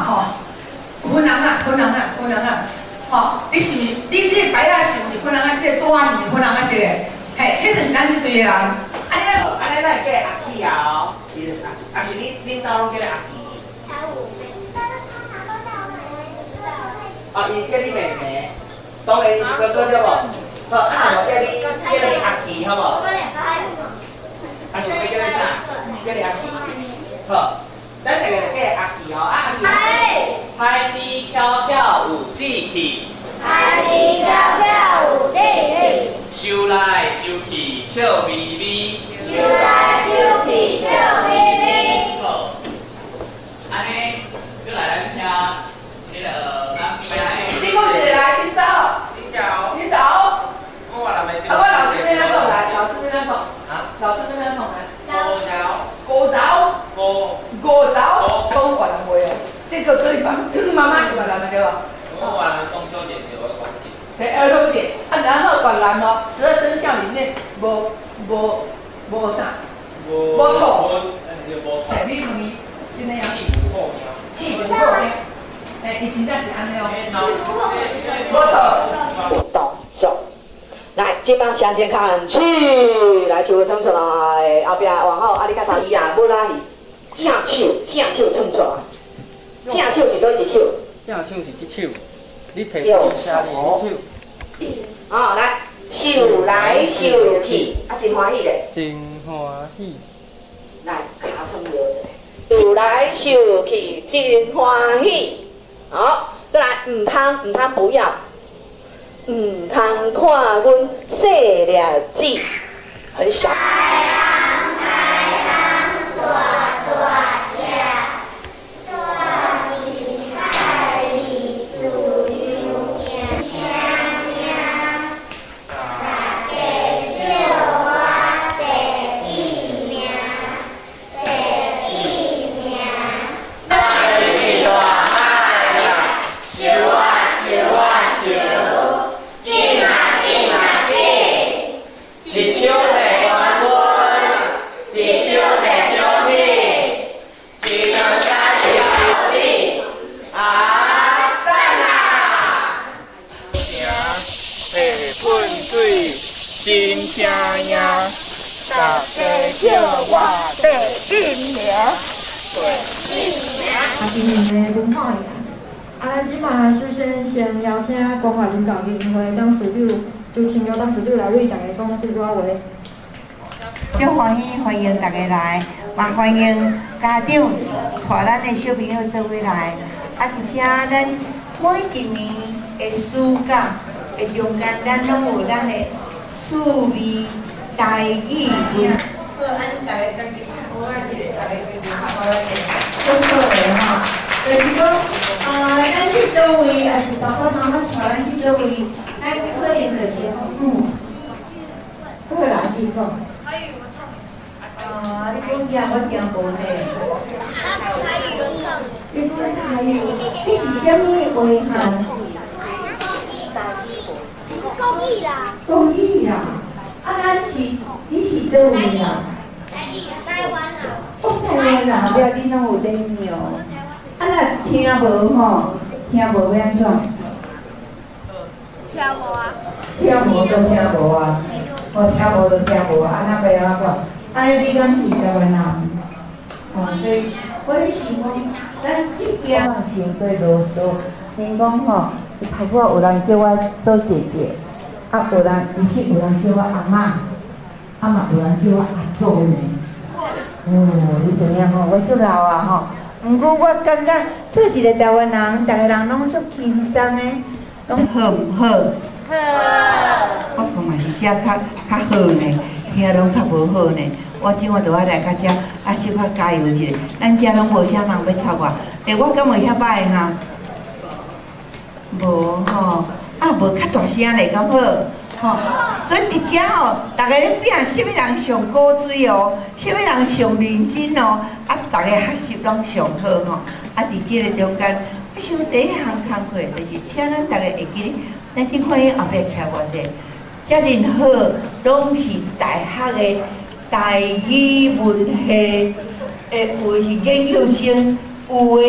吼，粉紅仔，粉紅仔，粉紅仔，吼，你是毋是？你的牌仔是毋是粉紅仔色的？單是毋是粉紅仔色的？嘿，彼就是咱這隊的人。按呢，按呢，咱會叫阿起啊哦，伊就是阿，啊是恁恁兜攏叫咧阿奇。啊，伊叫你妹妹，當然伊是哥哥對無？好，啊若無叫你阿奇好無？啊是欲叫你啥？叫你阿奇。好，咱大家就叫阿奇哦，啊阿奇。海底翘翘有志氣。海底翹翹有志氣。想來想去笑眯眯。想來想去笑眯眯。好，按呢，閣來咱請彼个咱邊仔的。你講一个來，先走。先走。先走。我越南的。啊，我老師欲按怎講來？老師欲按怎講？啊？老師欲按怎講來？五走。五走。五。五走。講越南話哦，這個做媽媽媽是越南的對無？我越南中秋節是兒童節。對，兒童節啊，然後越南哦，十二生肖裡面無無無啥？無兔。無兔。嘿，你問伊，真的啊？四五虎爾。四五虎爾，嘿，伊真正是按呢哦。無兔。動作。來，這幫向前看去，來手撐出來，後壁往後，啊，你較頭伊啊，無拉去，正手正手撐出來，正手是佗一手？正手是這手，你提右手。哦，來，想來想去，啊，真歡喜咧。真歡喜。來，跤撐落一下，想來想去，真歡喜。好，閣來，毋通毋通不要，毋通看阮細粒子，很小。大大隻，住佇海裡自由行，聲名，大家叫我第一名，第一名。大海啊，想啊想啊想，緊啊緊啊緊，一手提冠軍，一手提獎品，一兩三四五啊讚啊！城會噴水真聲贏，大家叫我第一名，第一名。啊，今年的文化營。啊，咱這馬首先先邀請光華文教基金會董事長周清玉董事長來為大家講幾句話。足歡喜，歡迎大家來，嘛歡迎家長帶咱的小朋友做伙來。啊，佇遮咱每一年的暑假的中間，咱攏有咱的趣味台語文。好，按呢大家家己拍鼓仔一个，大家家己拍鼓仔一个，足好的吼。就是講，啊，咱佇佗位，抑是爸爸媽媽帶咱去佗位，咱可能就是講，好啦，你講。啊，你講啥我聽無呢？你講台語，彼是啥物話哈？國語啦。國語啦，啊，咱是，你是佗位啦？台灣啦。哦，台灣啦，了你攏有禮貌。啊，若聽無吼，聽無欲按怎？聽無啊。聽無就聽無啊，哦，聽無就聽無啊，啊，那欲按怎講？按呢你敢是台灣人？哦，所以我咧想講，咱這邊傷過囉嗦，因講吼，頭拄仔有人叫我做姐姐，啊，有人其實有人叫我阿嬤，啊嘛有人叫我阿祖呢。哦，你知影吼，我足老啊吼。毋過我感覺做一個台灣人，逐个人攏足輕鬆的，攏好毋好？好。我看嘛是遮較較好呢，遐攏較無好呢。我這我就愛來較遮，啊小可加油一下。咱遮攏無啥人欲插我，欸，我敢會遐歹哈？無吼，啊無較大聲咧，敢好？吼，所以佇遮吼，逐家咧拼啥物人上古錐哦，啥物人上認真哦，啊，逐家學習攏上好吼。啊，佇這个中間，我想第一項工課就是請咱逐家會記咧，咱頂看恁後壁徛偌濟，遮爾好，攏是大學的台語文系的，有的是研究生，有的。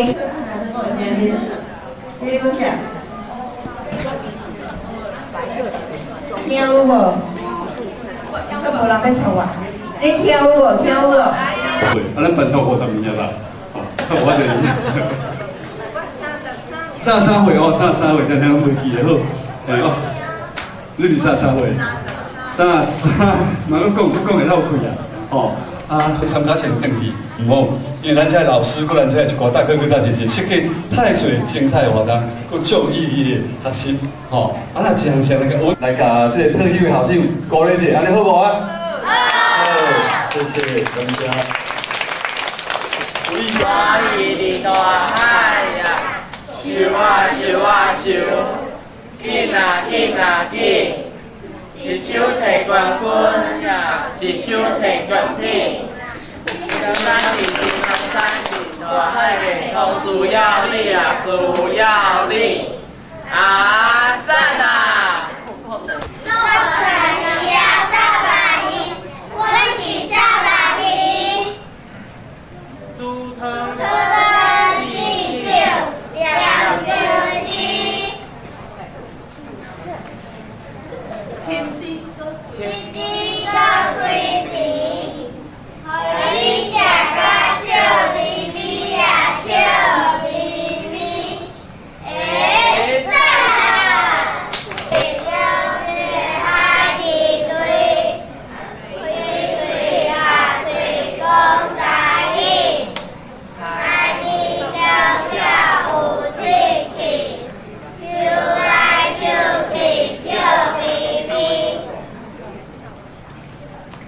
你讲啥？听有无？都无人欲吵我。你听有无？听有无？对，啊，咱办超过50年吧，哦，我这年。33岁哦，33岁，听听拢袂记得好，哎哦，你是33岁？33，嘛拢讲讲会漏气啊，吼啊，参加前转去，毋好，因为咱遮老师，佮咱遮一寡大哥哥大姐姐设计太济精彩的活动，佮足有意义的学习，吼，啊，若一项项来我来共这个退休的校长鼓励一下，按呢好无啊？好，谢谢，感谢。欢喜伫大海呀，游啊游啊游，紧啊紧啊紧，一手提冠军呀，一手提奖品。三是金刚三是大海的通需要你啊，需要你啊，赞啊！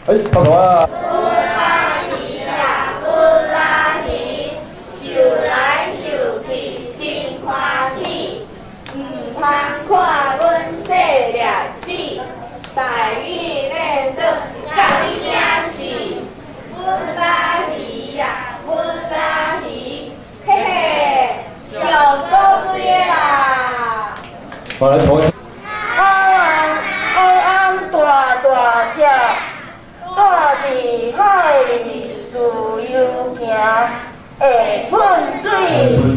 哎，报告啊！布拉鱼呀，布拉鱼，游来游去真欢喜，毋通看阮细粒子，台语练转甲你惊死。布拉鱼呀，布拉鱼，嘿嘿，上古水的啦！我来投。黑暗黑暗大大只。住伫海里自由行，会喷水，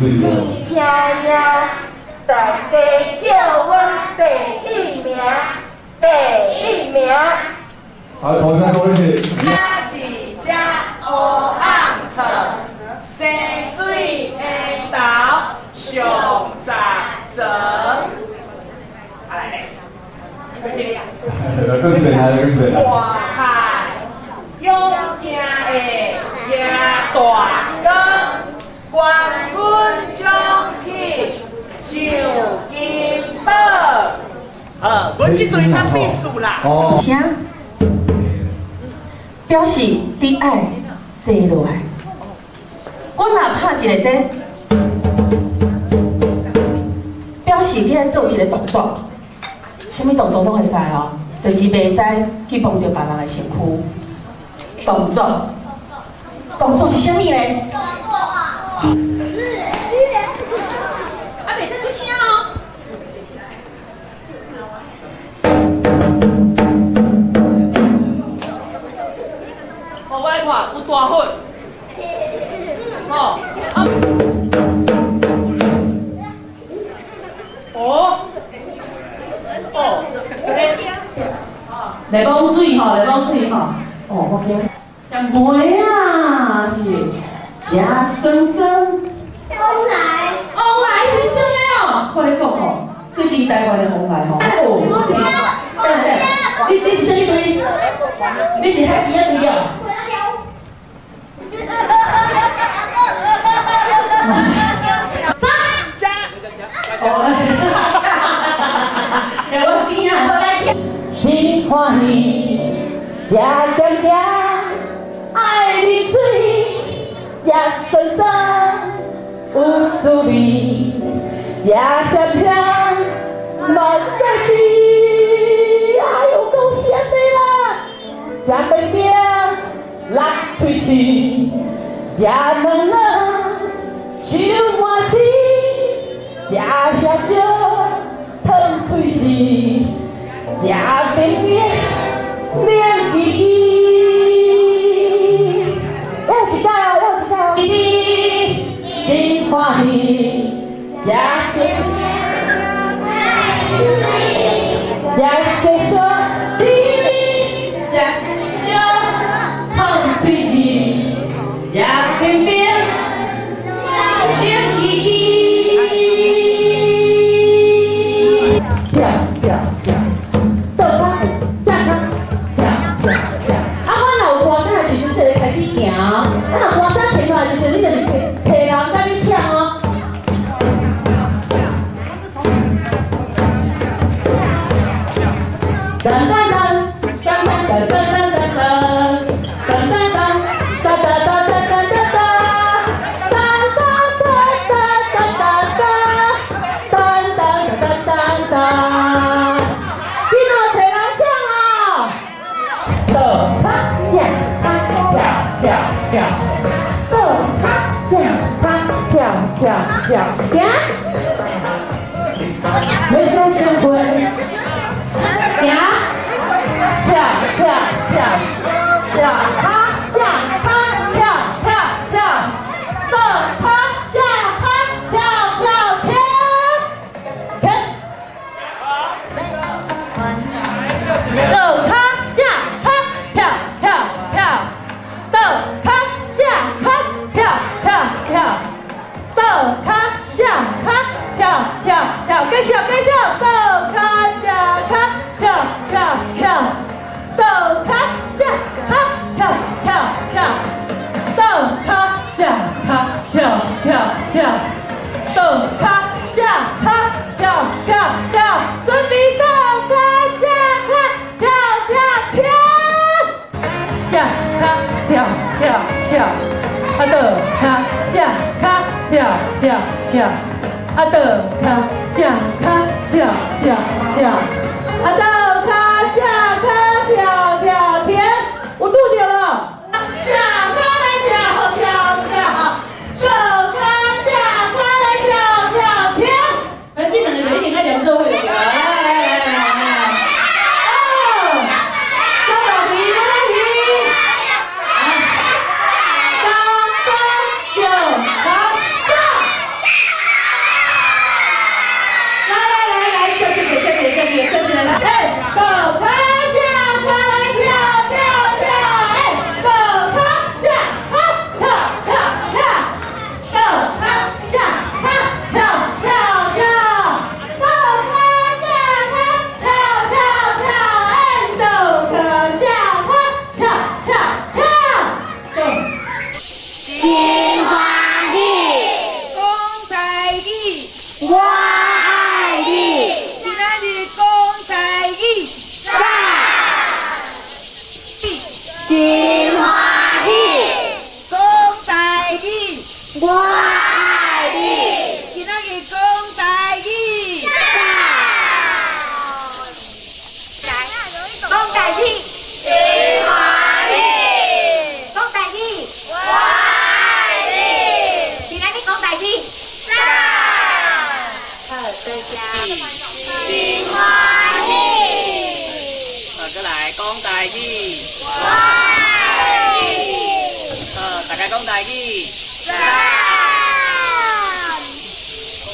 真声音，大家叫阮第一名，第一名。好，头先讲一次。一只乌鵪鶉，生水的头上十层。啊来咧，来，讲一遍来，讲一遍来。大海。勇行的赢大光，冠军奖品上金宝。好，阮这队较必输啦。哦。啥？表示你爱坐落来。我若拍一个这，表示你爱做一个动作，啥物动作拢会使哦，就是袂使去碰著别人的身躯。动作，动作是啥物呢？动作啊！啊，袂使出声哦。哦，我来看，有大火。哦，啊。哦。哦。来讲水吼，来讲水吼。哦，我惊。食糜啊，是食酸酸。王来，王来是酸的哦。我咧讲吼，最近台湾的王来吼，哦，对对，你是啥物队？你是海墘仔队哦？三，哦，哎，我边啊，我来吃，真欢喜，食点点。爱啉水，食酸酸，有滋味；食咸咸，嘛细味。哎呦，够咸的啦！食冰冰，落喙齿；食软软，手麻糍；食咸少，烫喙齿；食冰冰，免记忆。真欢喜，跳，行。要做生活，行，跳跳跳，跳哈正哈跳跳跳，倒跤正跤跳跳跳，前。倒跤正跤跳跳跳，倒跤正跤跳跳跳，倒跤正跤跳跳跳，继续继续，倒跤正跤跳跳跳，倒跤正跤跳跳跳，倒跤正跤跳跳跳，倒跤正跤跳跳跳，准备倒跤正跤跳跳跳，正跤跳跳跳，啊倒跤正跤跳跳跳，啊倒跤正跤跳跳跳，啊倒跤正跤跳跳停，有拄著无？正跤来跳跳跳，倒跤正跤來跳跳停。咱這兩個就一定愛連做伙。來來來來來，哦，三老皮，三老皮，三八九好，走。來來來來，跳起來，跳起來，跳起來，跳起來，來，哎，倒跤正跤來跳跳跳，哎，倒跤正跤跳跳跳，倒跤正跤跳跳跳，倒跤正跤跳跳跳，哎，倒跤正跤跳跳跳，對。真歡喜，講台語，我愛你，今仔日講台語，讚，真歡喜，講台語，我愛你，今仔日講台語，讚，講台語，真歡喜，講台語，我愛你，今仔日講台語，讚，好，多謝。真歡喜，好，過來講台語。我愛你，好，大家講台語。讚。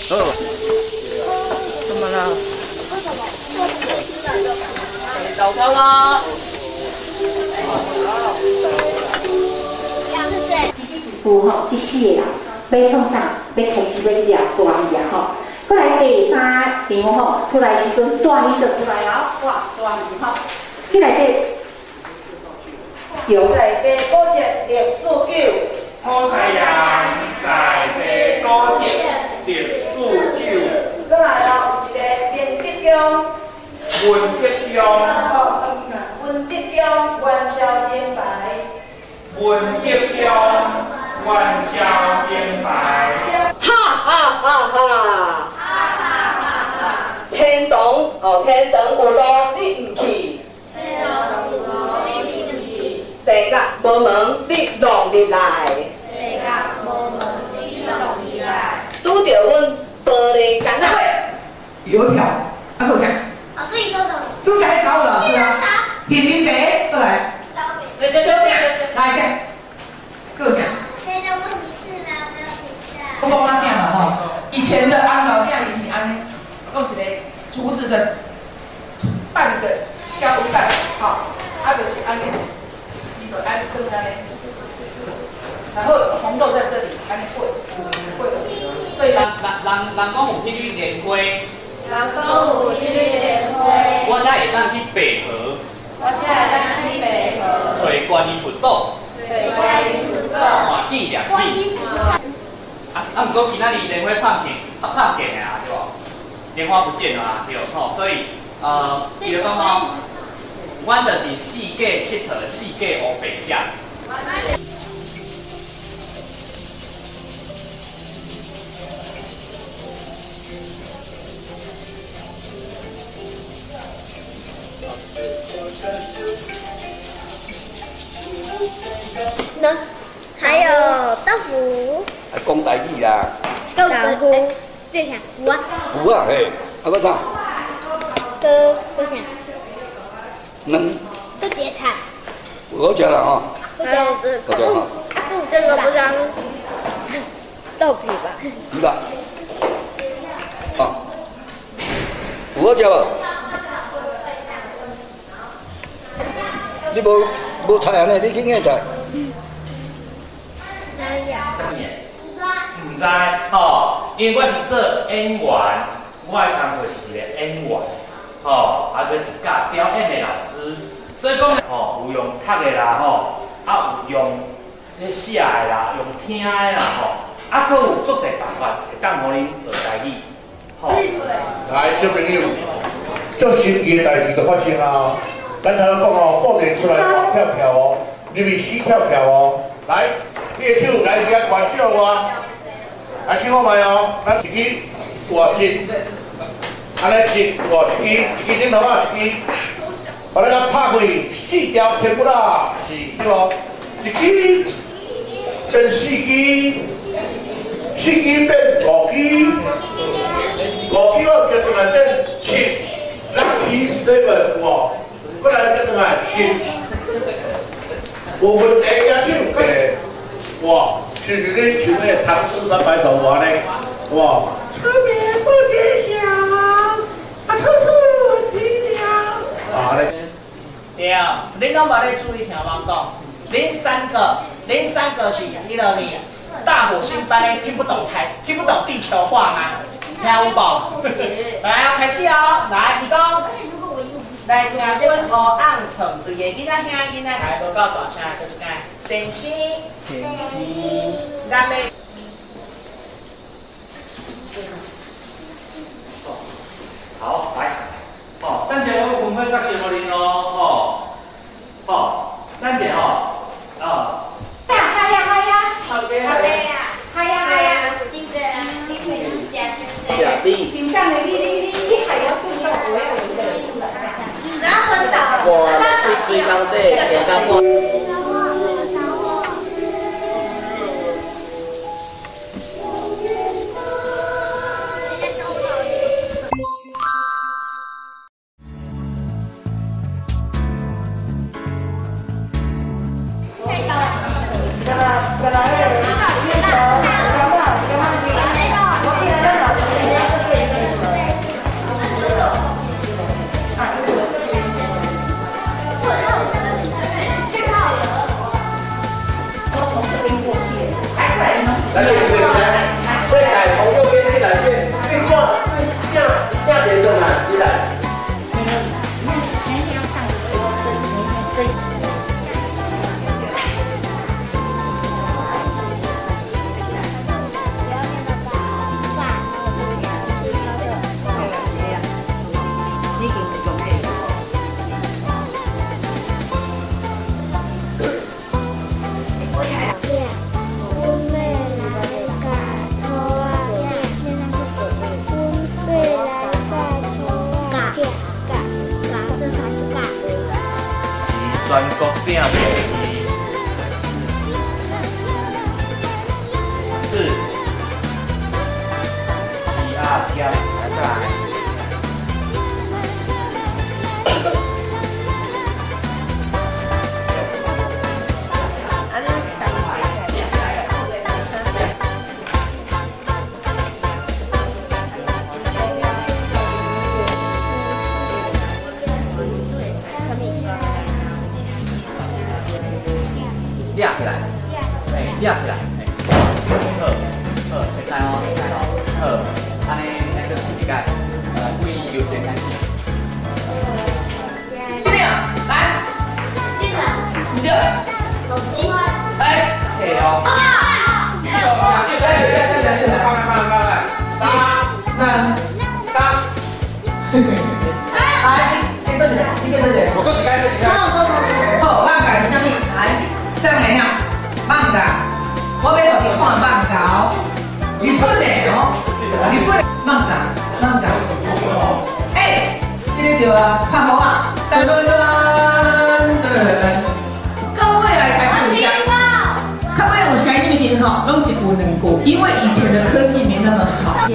好。怎麼了？走開啦！有吼，這四個人欲創啥？欲開始欲掠鯊魚啊吼！過來第三場吼，出來時陣鯊魚就出來了，哇，鯊魚吼！這內底有在地古蹟歷史久，普世人在地古蹟歷史久，過來哦，有一個文德宮，文德宮，文德宮元宵燈牌，文德宮元宵燈牌。哈哈哈哈！天堂哦，天堂有路你毋去，地獄無門你弄入來，拄著阮玻璃矸仔。油條，啊，夠啥？老師，你說什麼？拄才咧考老師啊，平平茶，過來，燒餅。燒餅，來一下，夠啥？可以再問一次嗎？沒有停下。我講仔餅嘛吼，以前的红豆餅伊是按呢，用一個竹子的半個削一半，吼，啊就是按呢，伊就按放按呢，然後紅豆在這裡按呢過過，所以人講有彼蕊蓮花，人講有彼蕊蓮花，我才會當去白河，我才會當去白河，揣觀音佛祖，揣觀音佛祖，看紀念品。啊，毋過今仔日蓮花放電，放電的啊，對無？蓮花不見了啊，對吼，所以伊就講吼，阮就是四界𨑨迌，四界烏白食。呢，還有豆腐。啊，講台語啦。講豆腐。这啥？有啊。有啊，嘿，啊，搁啥？搁啥？卵。搁一个菜。有好食啦吼。还有这个。好食吼。啊，这个不当豆皮吧？鱼吧。啊。有好食无？你无菜安尼，你去买菜。毋知吼，因为我是做演员，我的工课是一个演员，吼，啊，阁是教表演的老师，所以讲吼，有用读的啦，吼，啊，有用咧写的啦，用听的啦，吼，啊，阁有足济办法会当予恁学台语，吼。来，小朋友，足神奇的代志就发生啊！咱头先讲哦，布袋出来活跳跳哦，入去死跳跳哦。来，你的手来遮关照我，来试看觅哦。咱一支大一，按呢一大一支，一支顶头啊一支，把咱甲拍开四条天不啦，是对无？一支变四支，四支变五支，五支我叫转来变七，lucky seven 有无？过来叫转来七，有问题举手。哇，是是你像那个唐诗三百首话呢？哇，春眠不觉晓，啊，处处闻啼鸟。啊咧。对，恁拢无咧注意听我讲，恁三个是彼落呢？大火星班的听不懂台，听不懂地球话吗？听有无？来，开始哦，来，是讲，来听阮乌瓮创对的囡仔兄囡仔，来无够大声，搁一摆，先生，先生，咱要。好，来，哦，等下我分配角色予恁哦，吼，吼，等下吼，啊。嗨呀嗨呀。好的。好的呀。嗨呀嗨呀。真济人，你可以食食米。平常的你还要注意到我要有的。半水沟底行到半。来，来，这来从右边进来变，对正对正正边转来，你来。全国鼎第二，四，七啊减，来再来。掠起来，哎，掠起来，哎，好，好，会使哦，会使哦，好，按呢，咱阁试一摆，位优先开始。这样，来，对，来，切哦。来，来，来，来，来，来，来，三，两，三，来，先搁一个，你搁一个。我搁一个，搁一个。好，漫画是啥物？来。这样的哈，漫画，我欲予你看漫画哦，日本的哦，日本的漫画，漫画。欸，这个对啊，拍好啊，噔噔噔噔噔噔，到尾来开始有声，到尾有声是毋是吼？吼，攏一句兩句，因為以前的科技沒那麼好。有。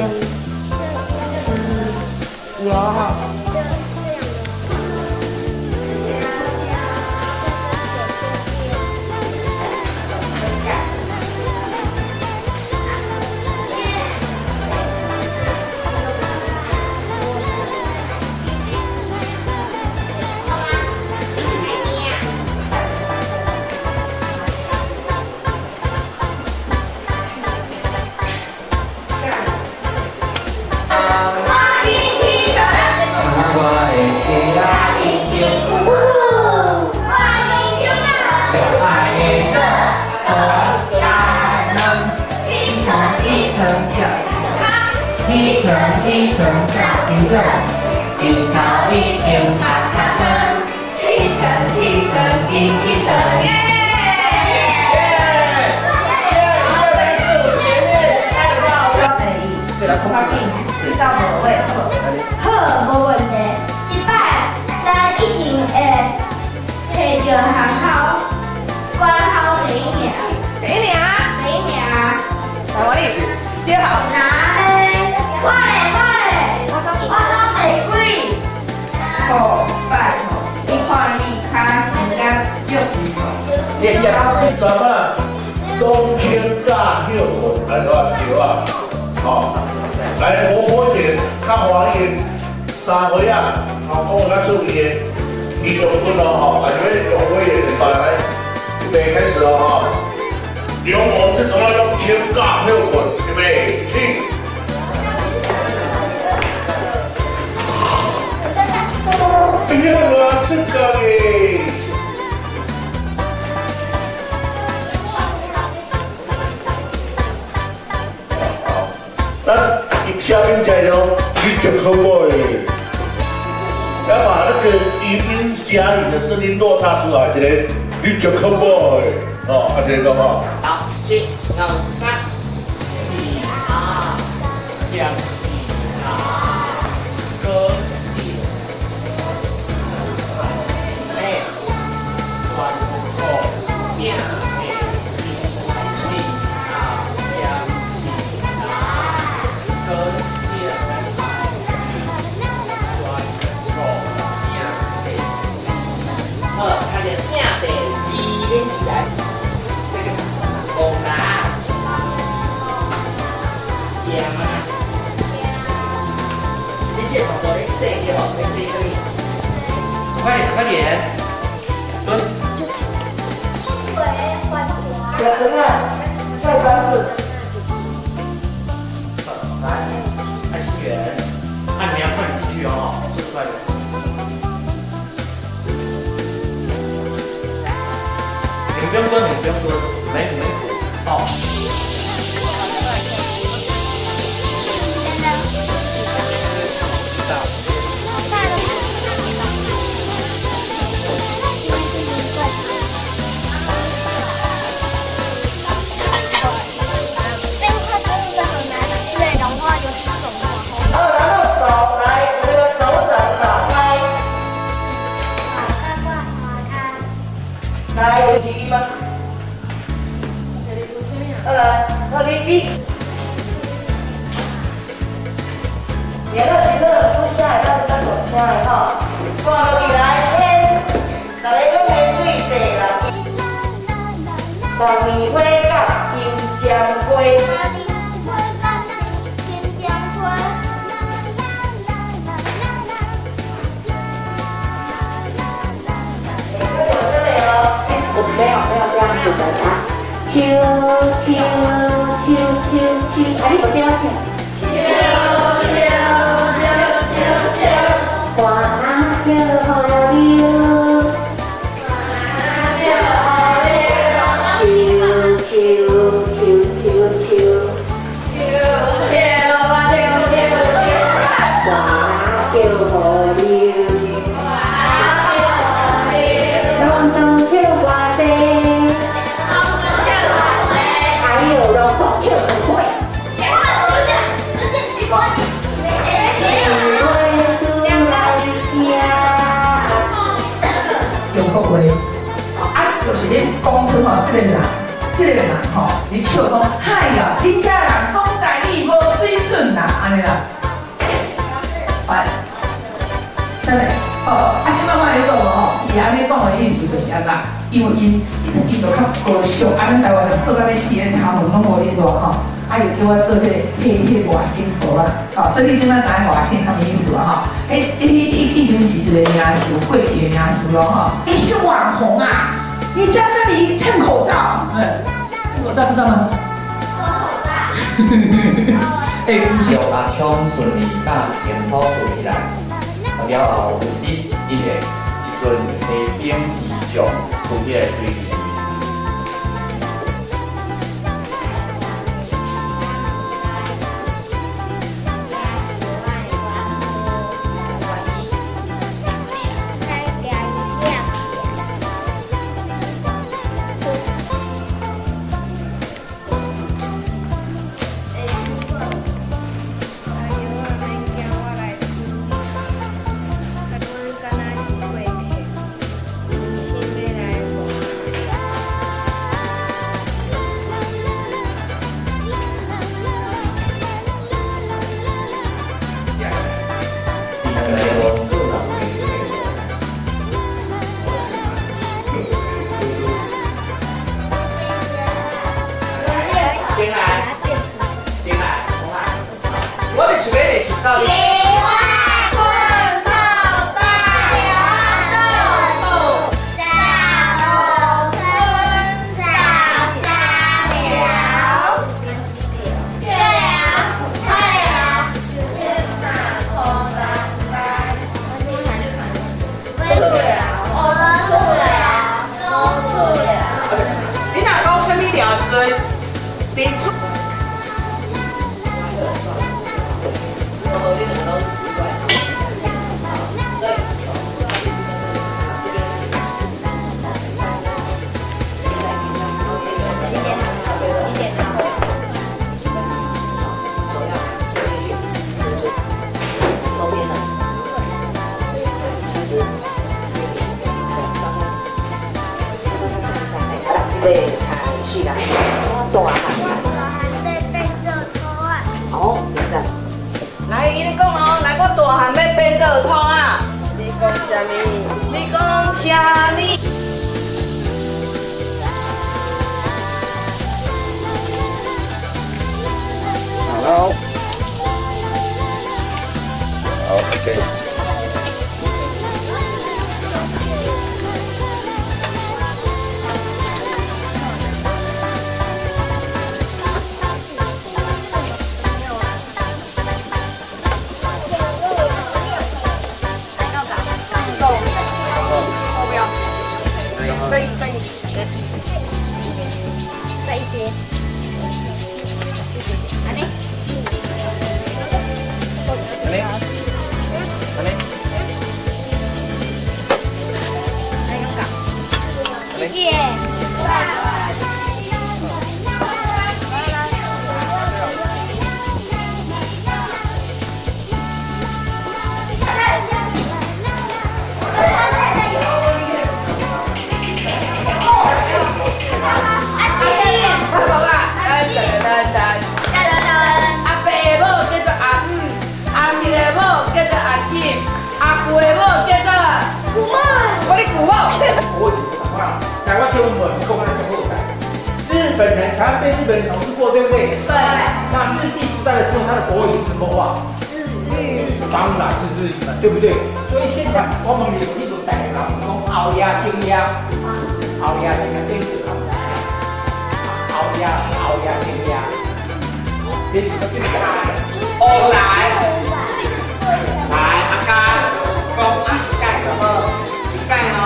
怎啊？中清假休困，来多啊对啊，吼，来活泼一点，较欢喜的三岁仔，吼，讲有较趣味的，伊就困咯吼，啊，是要用几个礼拜来，预备开始咯吼。用我这种啊，用清假休困，预备起。哎呀，这个嘞。咱下面再用你就可以，要把那个语音加你的声音落差出来，这个你就可以，哦，啊这个哈。好，一、二、三、四、五、六、七、八、九、十。快点，快点，蹲。小陈啊，快关注。来，爱心圆，按你要快点进去哦，说出来的。你们不用蹲，你们不用蹲，没没苦哦。中国话，啊，就是咧讲出吼，這個人。這个人吼，你笑講，嗨呀，恁遮人講台語無水準啦，按呢啦。哎，真的，哦，啊，這擺我來講吼，伊按呢講的意思就是按怎？因為𪜶就較高尚，啊，咱台灣人做到欲死，連頭毛攏無恁大吼，啊，又叫我做彼個外省婆啊，哦，所以你這擺知影外省啥物意思啊？吼，彼已經是一個名詞，過去的名詞咯，吼。你是網紅啊？你在這裡戴口罩，嗯，戴口罩知道嗎？欸，不是。讓阿昌順利甲平土扶起來，了後有日伊會一陣騎兵儀仗出彼个水池。日本人，台湾被日本人统治过，对不对？对。那日据时代的时候，他的国语是什么话？日语。当然是日语了，对不对？所以现在我们有一种台语人讲后夜经夜，后夜经夜对是后夜后夜经夜，这是这个。哦来，来阿刚，讲一盖什么？一盖哦。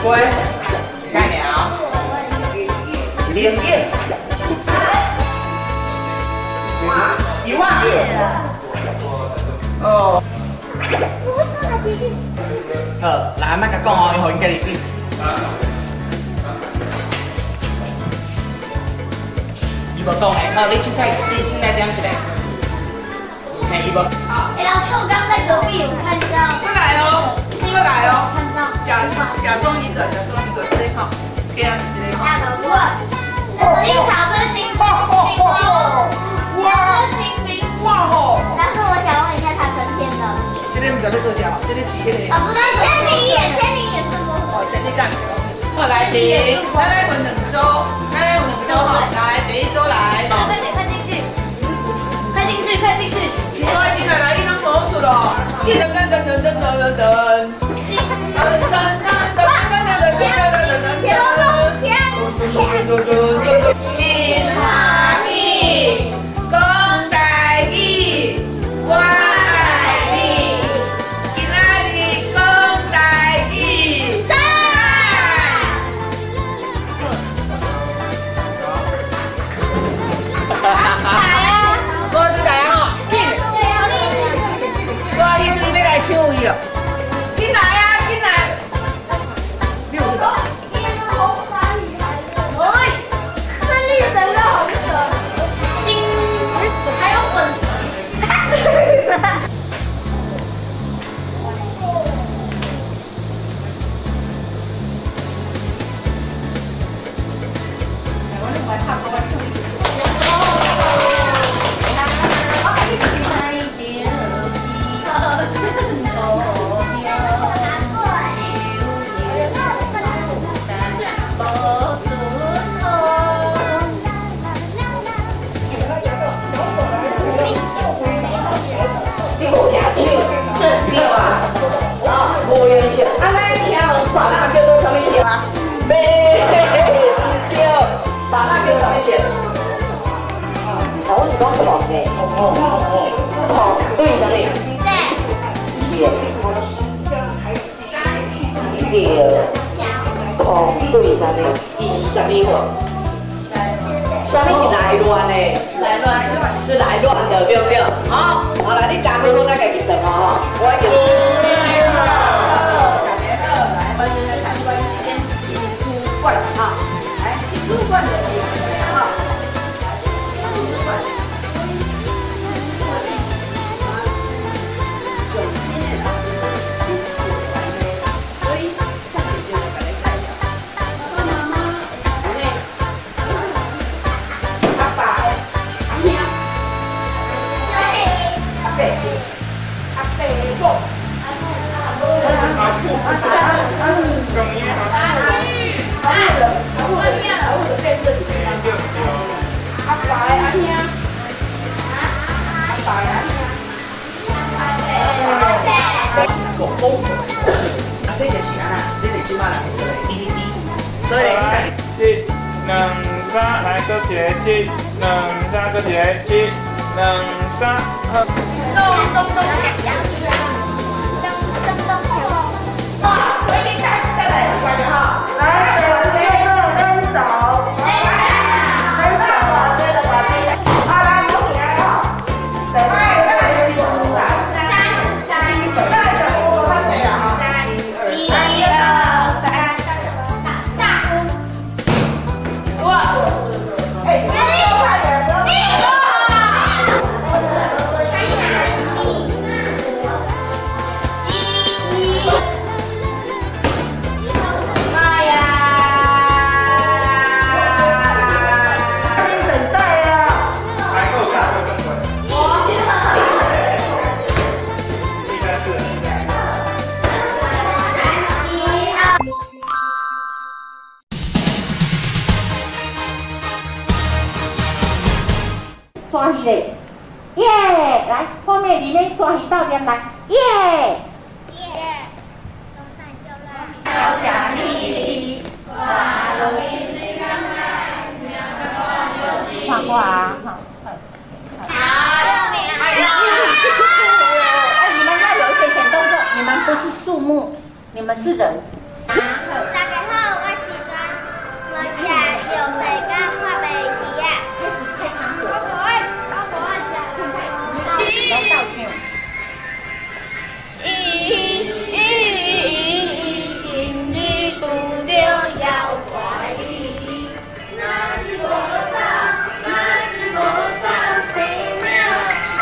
龟，盖了，灵应，一万，哦，好，来，莫甲讲哦，伊予𪜶家己记。伊无讲的，好，你凊彩，你凊彩点一个，嘿，伊无。欸，老师，我刚才。隔壁有看到。过来哦，过来哦。假假装一个，假装一个，这个哈，给他这个哈。清朝跟清明，哇，清明，哇吼！但是我想问一下，他成天了。这个唔知在做啥，这个是那个。哦，不对，千里眼，千里眼是什么？哦，千里眼。好，来第一，咱来分两组，咱来分两组哈，来第一组来。快点，快进去，快进去，快进去。快进来，来，你拢无出咯。噔噔噔噔噔噔噔。噔噔噔噔噔噔噔噔噔噔噔。真欢喜，讲台语，我爱你。今仔日讲台语。赞！我出来吼，紧！我因为要来抢伊了，进来啊，进来！你有这个？刷鱼嘞，耶！来，后面里面刷鱼到点来，耶！耶！唱歌啊！好。哎，你们要有一点点动作，你们不是树木，你们是人。大家好，我是专，我食药水甲看袂起啊。开始菜糖果。我无爱，我无爱食。现在来道歉。咦咦，今日拄著妖怪，若是无走，若是无走，生命难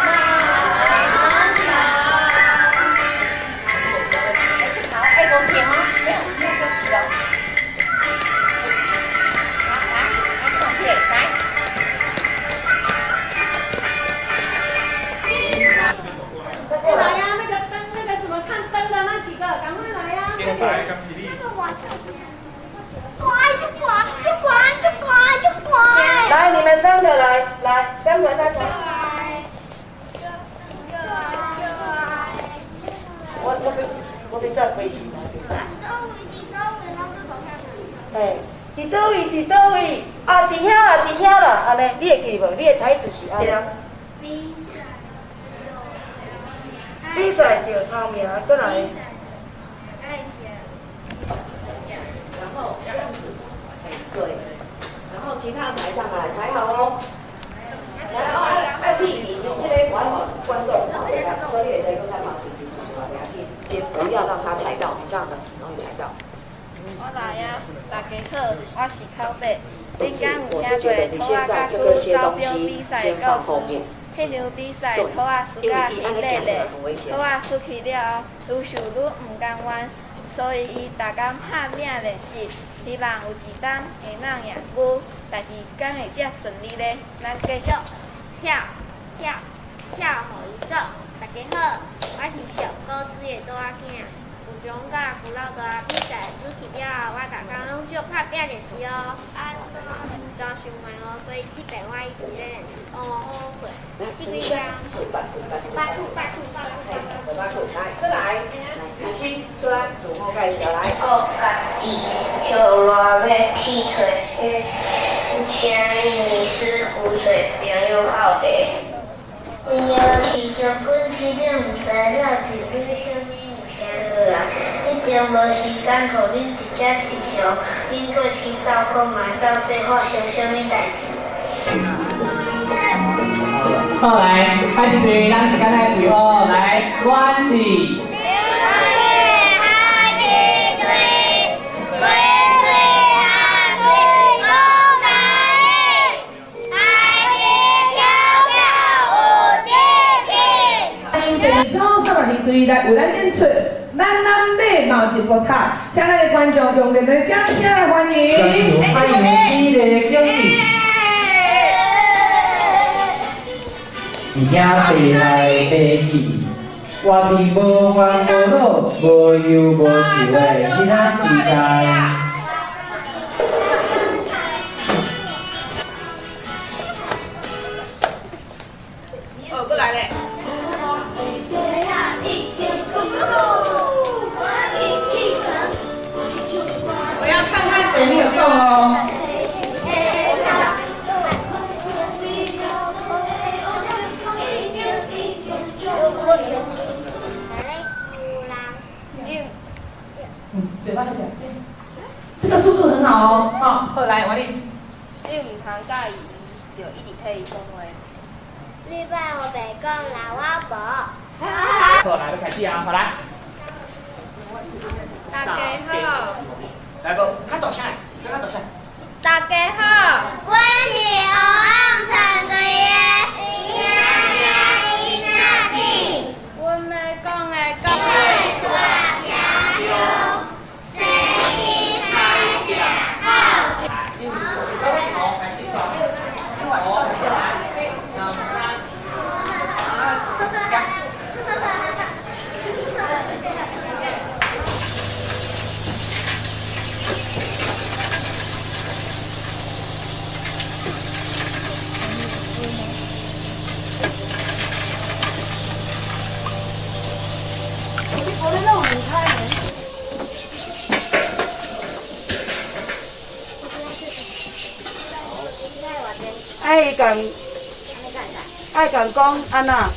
逃。來，你們三個來，來，三個三個。我欲再開始。嘿，佇佗位？佇佗位？啊，佇遐啦，佇遐啦，按呢，你會記無？你的台詞是按呢。比賽著頭名，閣來。然後這樣子，哎對，然後其他抬上來，抬好哦。來哦，愛屁你，這個我愛予觀眾看，所以你會使閣較冒進去出來，先不要讓他踩到，這樣的容易踩到。我來啊！大家好，我是口白。恁敢有聽過土仔甲鼠走標比賽的故事？彼場比賽，兔仔輸甲稀咧咧，兔仔輸去了後，愈想愈毋甘願，所以伊逐工拍拼練習，希望有一冬會當贏牛，代誌敢會遮順利咧？咱繼續跳跳跳，予伊做。大家好，我是上古水的兔仔囝。自從佮牛老大比賽輸去了後，我逐工攏足拍拼練習哦。啊，真想慢哦，所以這擺我一直咧練習。哦哦，對，這幾工。八兔八兔八兔八兔，來，過來，來，先出來，自我介紹來。我家己叫熱欲去揣彼，請你是湖水朋友鬥茶。伊是將軍市長，毋知了一蕊啥物物件落來，一定無時間予恁直接試上，恁過去鬥看覓，到底發生啥物代誌？好來，海基隊，咱時間來開哦，來，阮是。第二組302隊來為咱演出《咱南馬某一部塔》，請咱的觀眾用熱烈的掌聲來歡迎。歡迎美麗的景致。伫遐飛來飛去，活佇無煩無惱、無憂無愁的囡仔時代。哦，閣來咧。我要看看誰沒有動哦。嘴巴小，這個速度很好哦。好，後來王麗。你毋通佮意，伊，就一直替伊講話。你莫烏白講啦，我無。好，來，欲開始啊，好來。大家好。來無，較大聲，閣較大聲。大家好。阮是烏甕田隊的囡仔囡仔子。阮欲講的講。愛共愛共講按怎？啊，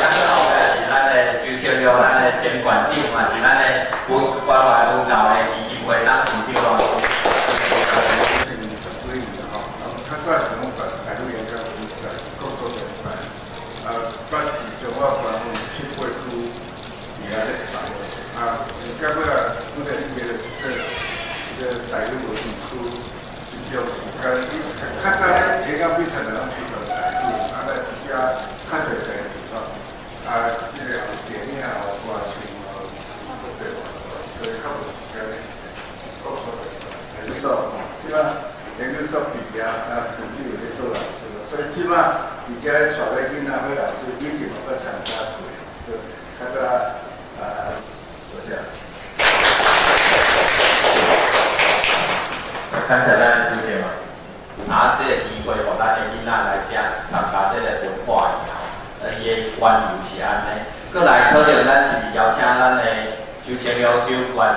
咱后壁是咱的周清玉，咱的前馆長，嘛是咱的文關懷文教的基金會董事長哦。較早是攏辦台語演講比賽，各國聯辦，啊，捌佇中華關有七八區佇遐咧辦，啊，到尾啊，拄著因為這個台語文區一段時間，較早咧演講比賽就攏推動台語，啊，咱遮較濟台語吼，啊，這個後電影後歌星哦，閣對，所以較無時間咧，各所在研究所，這擺研究所。遐啊，甚至有咧做老师，所以这马伫遮咧带咧囡仔伙老师，以前嘛捌参加过，就较早啊，多谢。感谢咱的主席嘛，啊，这个机会，予咱的囡仔来遮参加这个文化营，伊的缘由是按呢。阁来可能咱是邀请咱的周清玉周县长、周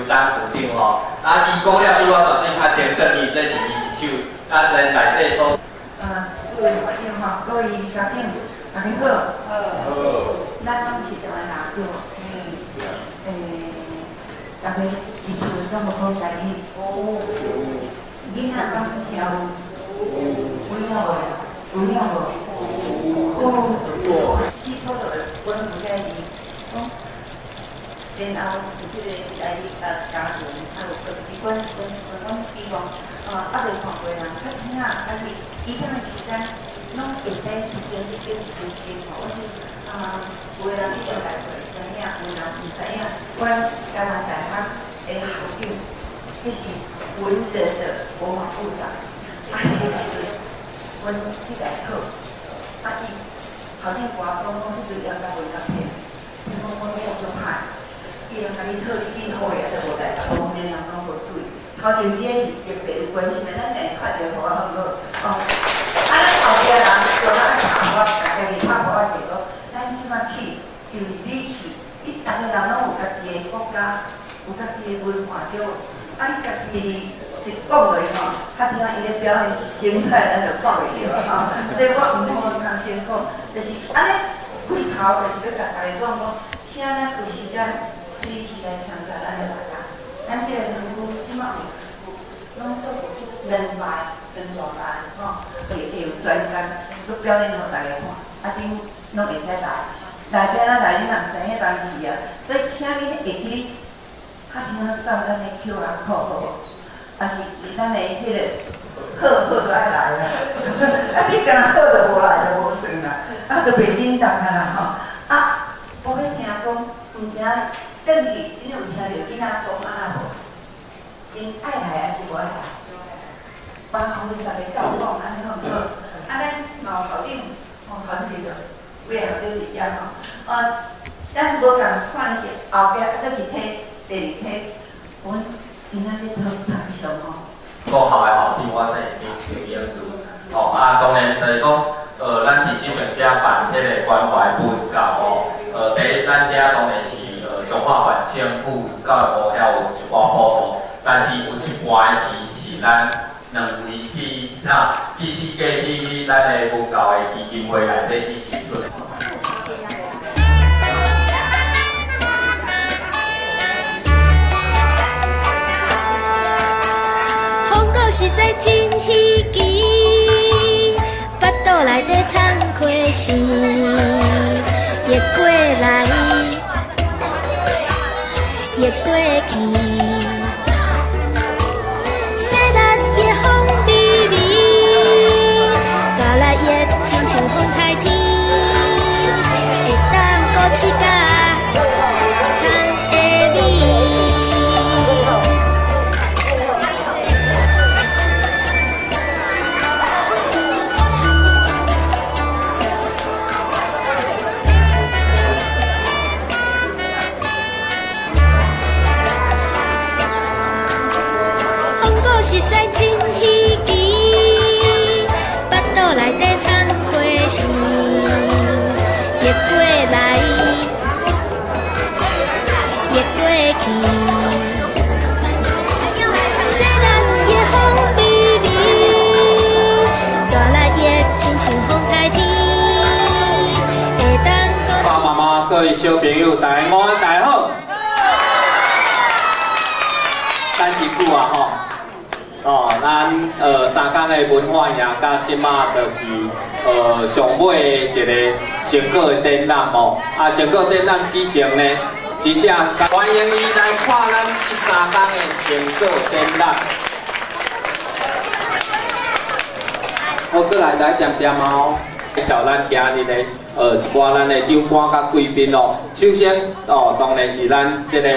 董事长吼，啊，伊讲了比我绝对较清楚，伊这是伊一手，啊，咱内底所。啊，各位朋友吼，各位家长，大家好。好。咱拢是台湾人对无？大家伫厝敢有讲台语？有。囡仔敢听有？有影无？有影无？有。基础就阮有遐字，讲，然后有这个来家庭，啊有一关一关一关，阮希望啊未看过人较听啊，还是其他的时间，拢会使一间一间一间一间吼。我是啊，有的人已经来过，知影；有的人毋知影。阮台湾大学的校长，彼是文人的国防部长，啊，彼个时阵，阮去来考，啊伊校长甲我讲，讲这阵要甲文甲骗，伊讲我讲足歹，伊人共你测你进好的，都无代志，讲恁人拢无注意。头前这是特别有关心的，咱家己看者予我好毋好？哦，啊，咱后壁人就咱拍我，家己拍我者讲，咱这马去，因为你是，你逐个人拢有家己的国家，有家己的文化对无？啊，你家己一讲落去吼，较听伊咧表演精彩，咱就看袂著啊！吼，所以我毋好通先讲，就是按呢开头就是欲共大家讲讲，请咱有时间随时来参加咱的活动。咱这个园区这马有拢做两排两大排吼，会有专家阁表演予大家看，啊，恁拢会使来，来变啊来，你若毋知影当时啊，所以请恁会记咧，较像送咱的 QR code 好无？啊是咱的彼个好好就爱来啦，啊你敢若好就无来就无算啦，啊就袂叮当啊啦吼，啊我欲听讲，毋知影转去，恁有听著囡仔讲按怎无？𪜶爱来还是无爱来？帮阮逐家斗讲按呢好毋好？啊，咱嘛有校长，吼校长伫佗，几个校长伫遮吼。咱无仝款是后壁阁一梯，第二梯，阮今仔日讨参详吼。国校的校长，我姓张，张英志。吼啊，当然就是讲，咱伫这边遮办这个关怀文教吼，第一，咱遮当然是彰化县政府教育部遐有一寡补助，但是有一半的钱是咱两位去啥去四界去咱的文教的基金会内底去支出的。风果实在真稀奇，腹肚内底藏花生，会过来，会过去。细力的风微微，大力的亲像风台天，会当鼓起甲窗的美。实在真稀奇，腹肚内底藏花生，会过来，会过去。细力的风微微，大力的亲像风台天，会当鼓爸爸妈妈、各位小朋友，大家午安，大家好。等一久啊吼。哦，咱三工的文化营，佮这马就是上尾的一个成果的展览哦。啊，成果展览之前呢，真正欢迎伊来看咱这三工的成果展览。好，阁来来点点哦，介绍咱今日的一寡咱的長官佮貴賓哦。首先哦，當然是咱這個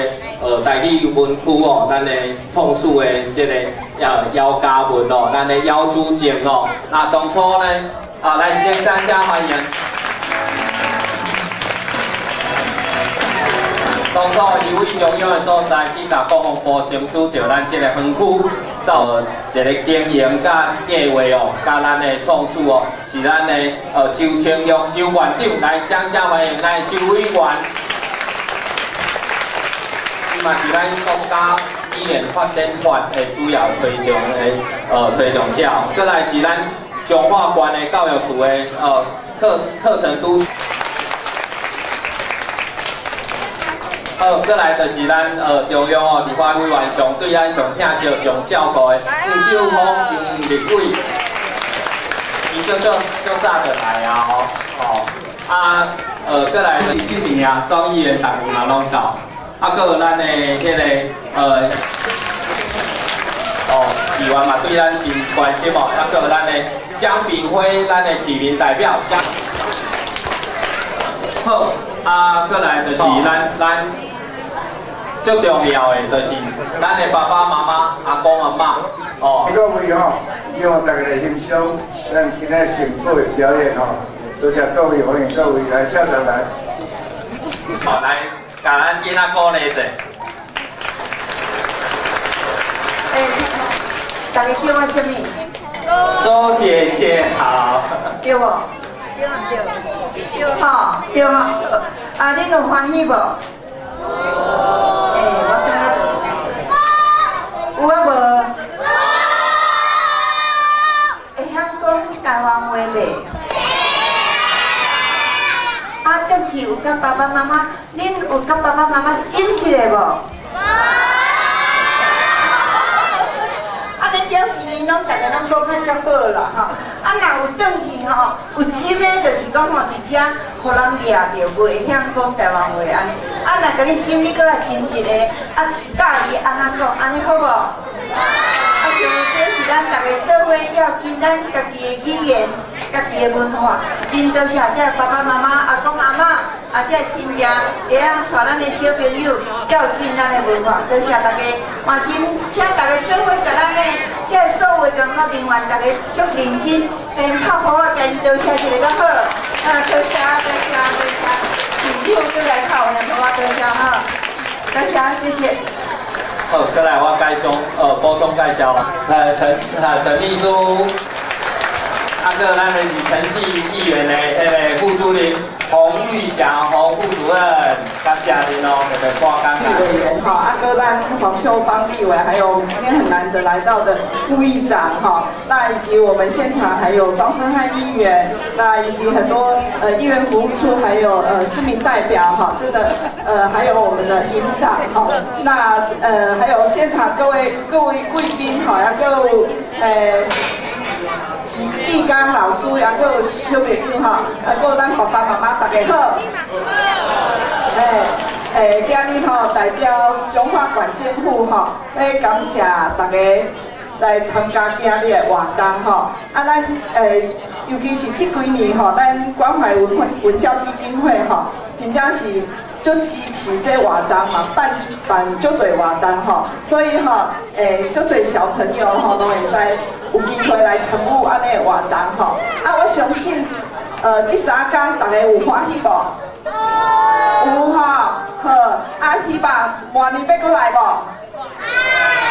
台語文區哦，咱的創始的這個姚嘉文哦，咱的姚主席哦。啊，當初呢，啊，來先掌聲歡迎。當初伊為中央的所在去共國防部爭取著咱這個園區，做一個經營佮計劃哦，佮咱的創始哦，是咱的周清玉周縣長，來掌聲歡迎咱的周委員。伊嘛是咱國家語言發展法的主要推動的推動者，閣來是咱彰化縣的教育處的課程督。好，閣來就是咱中央哦立法委員上對咱上疼惜、上照顧的黃秀芳黃立委，伊足足足早就來啊吼，哦啊閣來是這年啊，莊議員逐年嘛攏到，啊，閣有咱的彼個議員嘛對咱真關心哦，啊，閣有咱的江炳輝，咱的市民代表江，好，啊，閣來就是咱。最重要的就是咱的爸爸媽媽、阿公阿嬤哦。各位吼，希望大家來欣賞咱今仔成果的表演吼，多謝各位，歡迎各位來下台來。好，來，共咱囡仔鼓勵者。大家叫我啥物？周姐姐好。對無？對對對。吼，對吼。啊，恁有歡喜無？有啊無？會曉講台灣話袂？啊，轉去有佮爸爸媽媽，恁有佮爸爸媽媽斟一下無？啊，恁表示恁攏逐个攏講較足好啦吼。啊，若有轉去吼，有斟的，就是講吼，佇遮予人掠著，袂曉講台灣話按呢。啊，若共你斟，你閣來斟一个，啊，教伊按怎講，按呢好無？啊，像這是咱逐个做伙要緊咱家己的語言、家己的文化，真多謝這爸爸媽媽、阿公阿嬤、啊這親戚，會當帶咱的小朋友較有緊咱的文化，多謝大家，嘛真請大家做伙共咱的這所有的工作人員，大家足認真，跟拍鼓仔，共𪜶多謝一下較好。啊，多謝多謝多謝，市長閣來拍有影鼓仔，多謝哈，多謝謝謝。好，再來我介紹，補充介紹，陳秘書，啊，閣咱的是陳記議員的彼個副主任洪玉祥洪副主任，感謝您哦，特別掛感。立委員哈，啊，閣咱黃秀芳立委，還有我們今天很難得來到的副議長哈，那以及我們現場還有莊森漢議員，那以及很多議員服務處，還有市民代表哈，真的還有我們的營長哈，那還有現場各位貴賓哈，還有志剛老師，還有小朋友哈，還有咱爸爸媽媽，大家好。今日吼代表彰化縣政府吼，欲感謝大家來參加今日的活動吼。啊，咱尤其是這幾年吼，咱關懷文教基金會吼，真正是足支持這活動嘛，辦足濟活動吼，所以吼，足濟小朋友吼，攏會使有機會來參與按呢的活動吼。啊，我相信，這三工大家有歡喜無？有吼，好，啊，希望明年欲閣來無？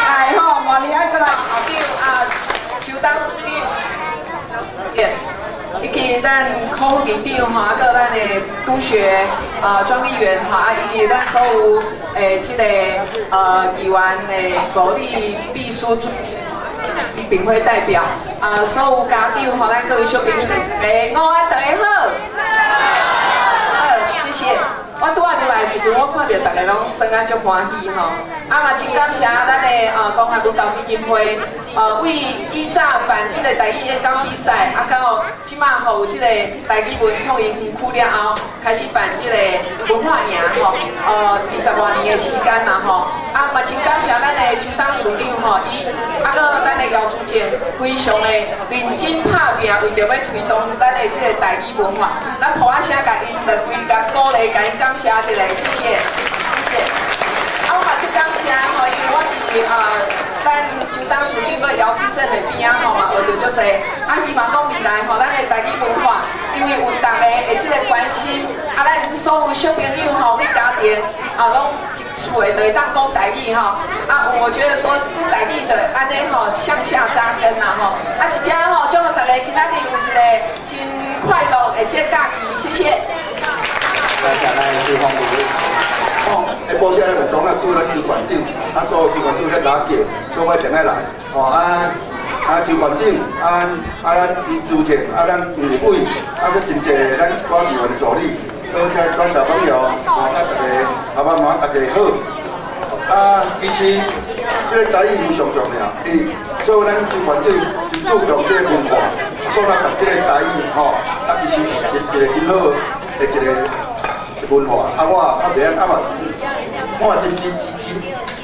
愛吼，明年愛閣來。校長啊，周董以及咱柯副市長吼，啊，閣咱的督學啊，莊議員吼，啊，以及咱所有這個議員的助理、秘書、秉輝代表啊，所有家長吼，咱各位小朋友，午安，大家好。好，謝謝。我拄仔入來的時陣，我看著大家攏耍啊足歡喜吼，啊嘛真感謝咱的關懷文教基金會，為以早辦這個台語演講比賽，啊到這馬吼有這個台語文創意園區了後，開始辦這個文化營吼，20外年的時間啦吼，啊嘛真感謝咱的周董事長吼，伊啊閣咱的的姚主正非常的认真拍拼，为著欲推动咱的这个台语文化，咱抱仔声共𪜶就规共鼓励，共𪜶感谢一下，谢谢，谢谢。啊，我嘛足感谢吼，因为我是咱周董事长阁姚志正的边仔吼嘛，学著足济。啊，希望讲未来吼，咱的台语文化，因为有逐家的这个关心，啊，咱所有小朋友吼，去家庭啊，拢一厝的就会当讲台语吼。啊，我觉得说这台语就按呢吼向下扎根啦吼。啊，一遮吼，祝福大家今仔日有一个真快乐的这假期，谢谢。来，来，周芳如。哦，下晡时咧活动啊，拄咱周县长，啊，所有周县长咧来叫，所以我定爱来。哦，啊啊，周县长，啊啊，咱周主席，啊，咱黄立伟，啊，阁真济咱一寡议员的助理，阁遮一寡小朋友，啊，大家爸爸妈妈大家好。啊，其实这个台语上重要，伊所以咱周县长真注重这个文化，所以咱把这个台语吼，啊，其实是一个真好的一个文化。啊，我也较袂晓，啊嘛，我也真真真真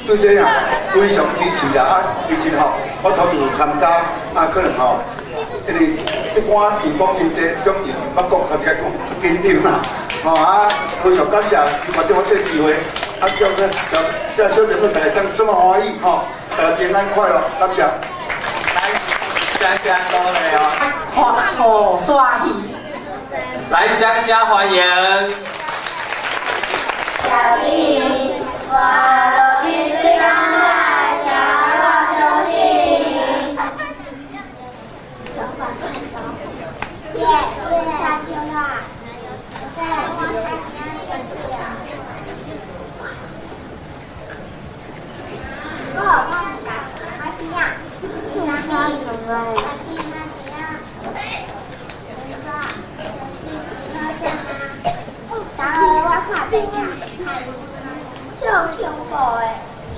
对这啊非常支持啦。啊，其实吼，我头一次参加，啊，可能吼，因为一般地讲真济，这种字毋捌讲，头一摆讲紧张啦。吼啊，非常感谢周县长我这个机会，啊，叫咱这小朋友大家讲什么欢喜吼，大家平安快乐，感谢。来，掌声鼓励哦。看好刷戏。来，掌声欢迎。小丽，我落去水港海，听我相信。小把菜刀。耶，下秋啦。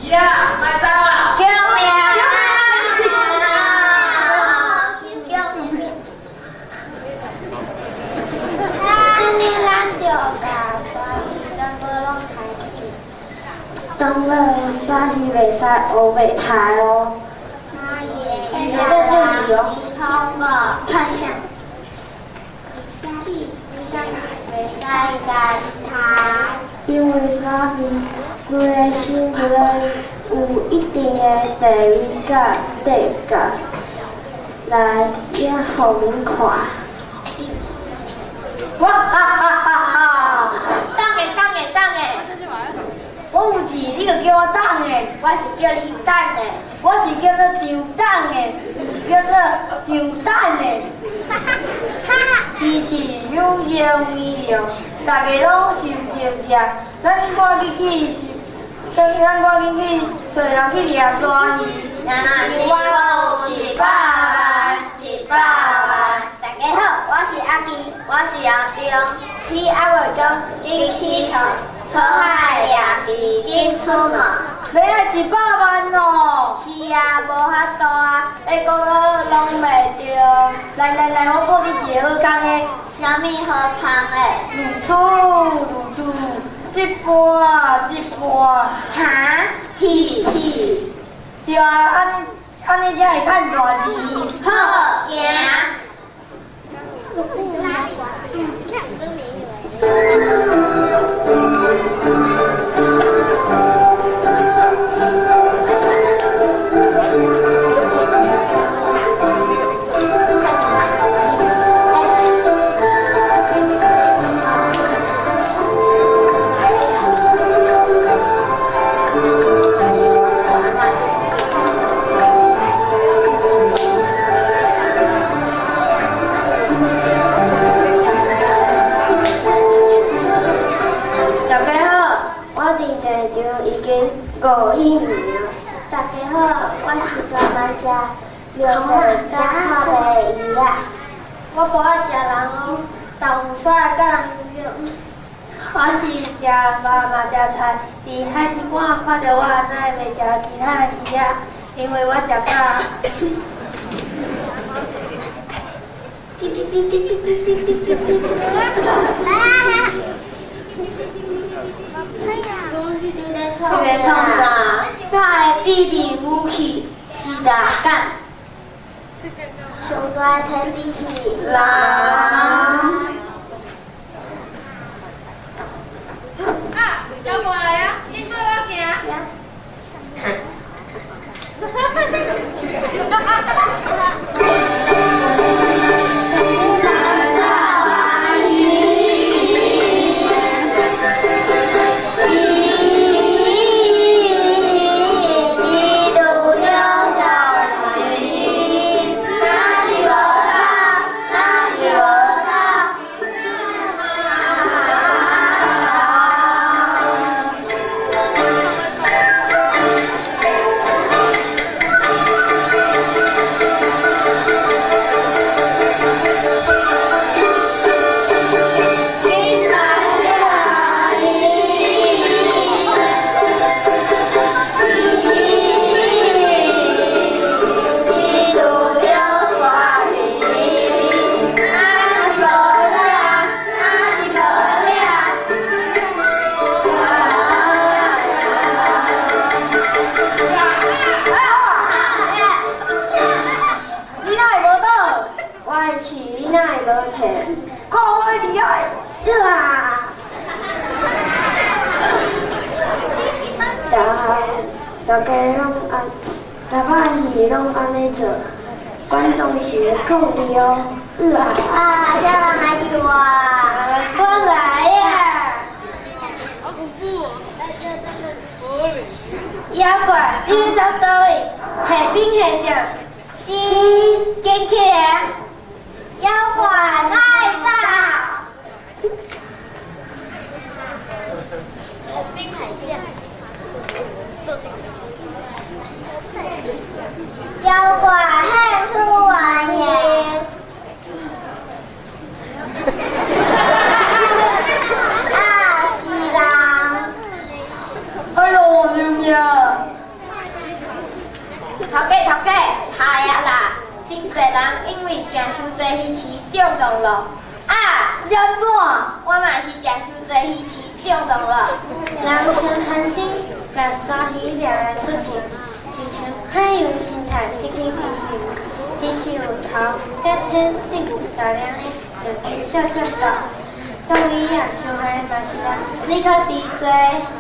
呀，莫走啊！救命啊！救命！按呢，咱就共鲨鱼全部拢杀死。当然，鲨鱼袂使乌白刣哦。也在这里哦。看一下。因为鲨鱼规个身躯有一定的地位佮地格，来演予阮看。哇哈哈哈哈！等下，等下，等下！我有字，你就叫我等下。我是叫你等的。我是叫做张等的，毋是叫做张等的。鱼翅有肉味浓，大家拢想着食。咱赶紧去，咱赶紧去揣人去掠鲨鱼。若是我有100万，100万。大家好，我是阿基，我是阿中。天还未光，紧起床，好海掠鱼，紧出门。欲爱100万哦！是啊，无法度啊，你讲拢袂著。来来来，我报你一个好康的。啥物好康的？如此如此，这半这半。哈？鱼翅？对啊，按呢才会趁大钱。好，行。5亿年。大家好，我是专门食绿色甲泡的鱼仔。我无爱食人哦，豆腐煞会佮人叫。我是食肉嘛食菜，伫海鲜馆看著我，哪会袂食其他的鱼仔？因为我食饱。滴滴滴滴滴滴滴滴滴滴。这个创啥？我的秘密武器是大胆，上大的天敌是人。啊，妖怪来啊！紧跟我行。哈哈哈哈哈！大家攏按，逐摆戏攏按呢做，观众是咧抗议哦。啊！啊！啥人来救我？我来啊！好恐怖哦！妖怪，你欲走佗位？下兵下将，是，紧起来！妖怪爱走。兵海将。妖怪现出原形。啊，是人。哎呦，我救命！头家头家，害啊啦！真济人因为食伤济鱼翅中毒了。啊，是按怎？我嘛是食伤济鱼翅中毒了。人伤贪心，共鲨鱼掠来出鞘。亲像海洋生态失去平衡，鱼翅有头佮浅顶大量的就减少占到。到底啊，伤害的嘛是人，你较直济。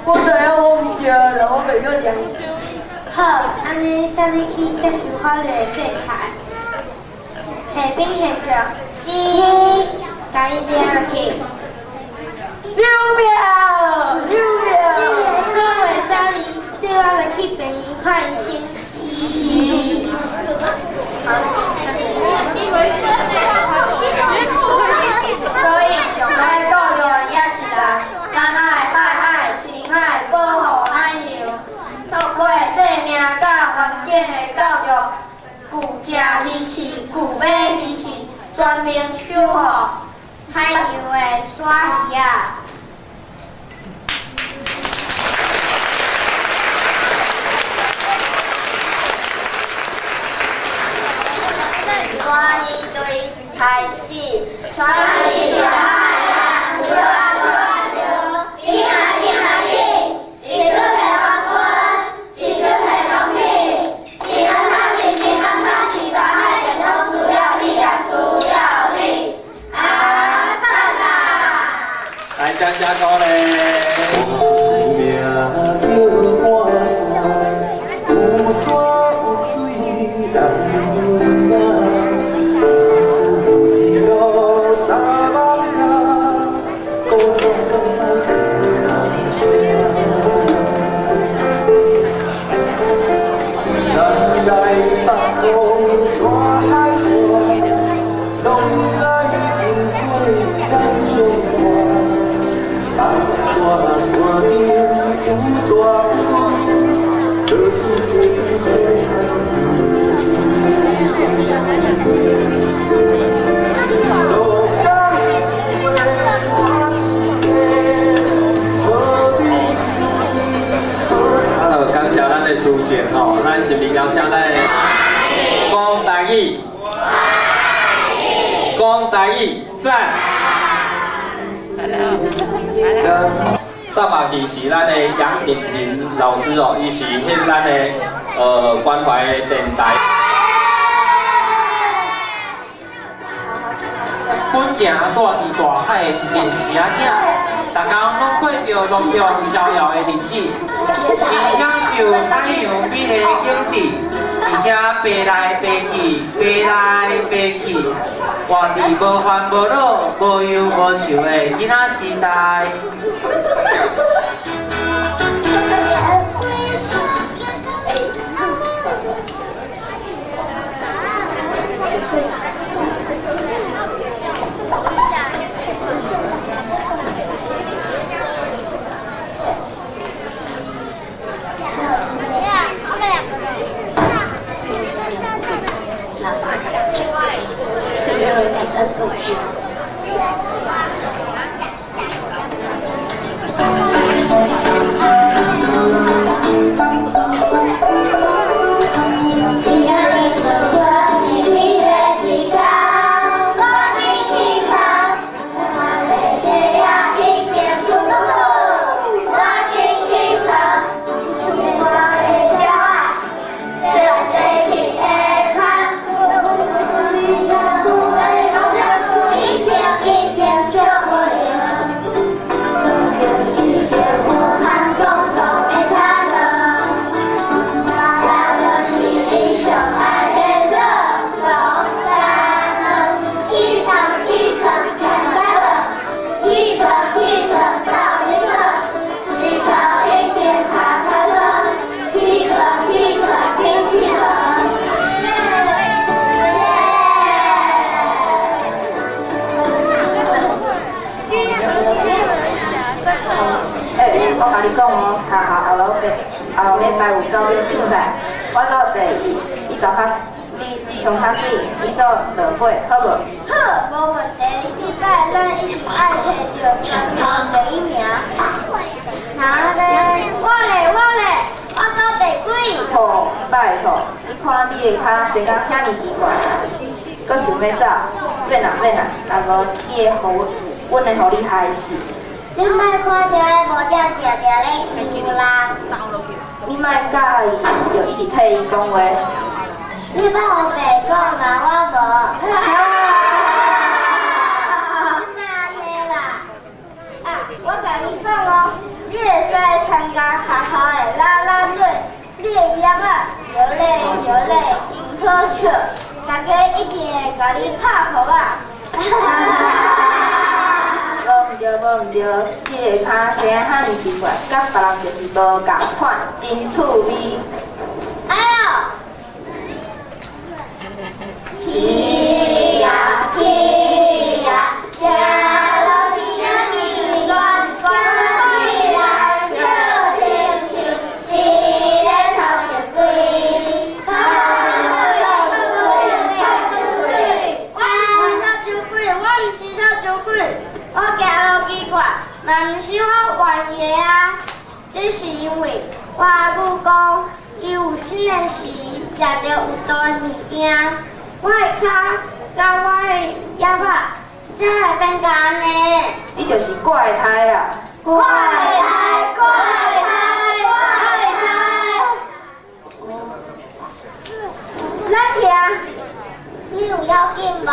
我知影我毋对啦，我袂阁食。好，按呢，送你去接受法律的制裁。下兵下将，是，共伊掠去。救命！救命！你会使你对我来去病院看医生。所以上爱教育也是人，咱爱爱海、亲海、保护海洋，透过生命佮环境的教育，旧食鱼翅、旧买鱼翅，全面守护海洋的鲨鱼仔。鲨鱼队开始，鲨鱼入海啊，游啊游啊游，紧啊紧啊紧，一出下皇军，一出下农品，一二三四，一二三四，大海电脑需要你啊，需要你，啊赞啊！来，掌声鼓励。感谢咱的主持吼，咱是民谣请咱的讲台语，讲台语，赞。上马期是咱的杨品林老师哦，伊是彼咱的关怀的电台。前住佇大海的一陣時仔囝，逐工攏過著樂享逍遙的日子，伊享受海洋美麗的景致，而且飛來飛去，飛來飛去，活佇無煩無惱、無憂無愁的囡仔時代。我做第一，你做较，你上較緊，你做落尾，好無？好，無問題。這擺咱一定愛提著全場第一名。那咧，我咧我咧，我做第幾？好，拜託，你看你的跤生甲遐爾奇怪，閣想欲走，免啦免啦，若無你會予阮會予你害死。你莫看著彼某仔定定咧欺負人。你莫佮意，就一直替伊講話。你莫烏白講啦，我無。你莫按呢啦！啊，我共你講哦，你會使參加學校的啦啦隊，你的葉仔搖咧搖咧真好笑，大家一定會共你拍噗仔。無毋對，無毋對，這个跤生啊遐爾奇怪，佮別人就是無仝款，真趣味。哎喲！起呀起呀，行路一点一弯，行起来就亲像一个草树龟。草树龟，草树龟。我毋是草树龟，我毋是草树龟，我行路奇怪，嘛毋是我愿意的啊。这是因為我阿母講，伊有生的時食著有毒的物件，我的跤佮我的葉仔才會變甲按呢。你就是怪胎啦！怪胎，怪胎，怪胎！咱听，你有要緊無？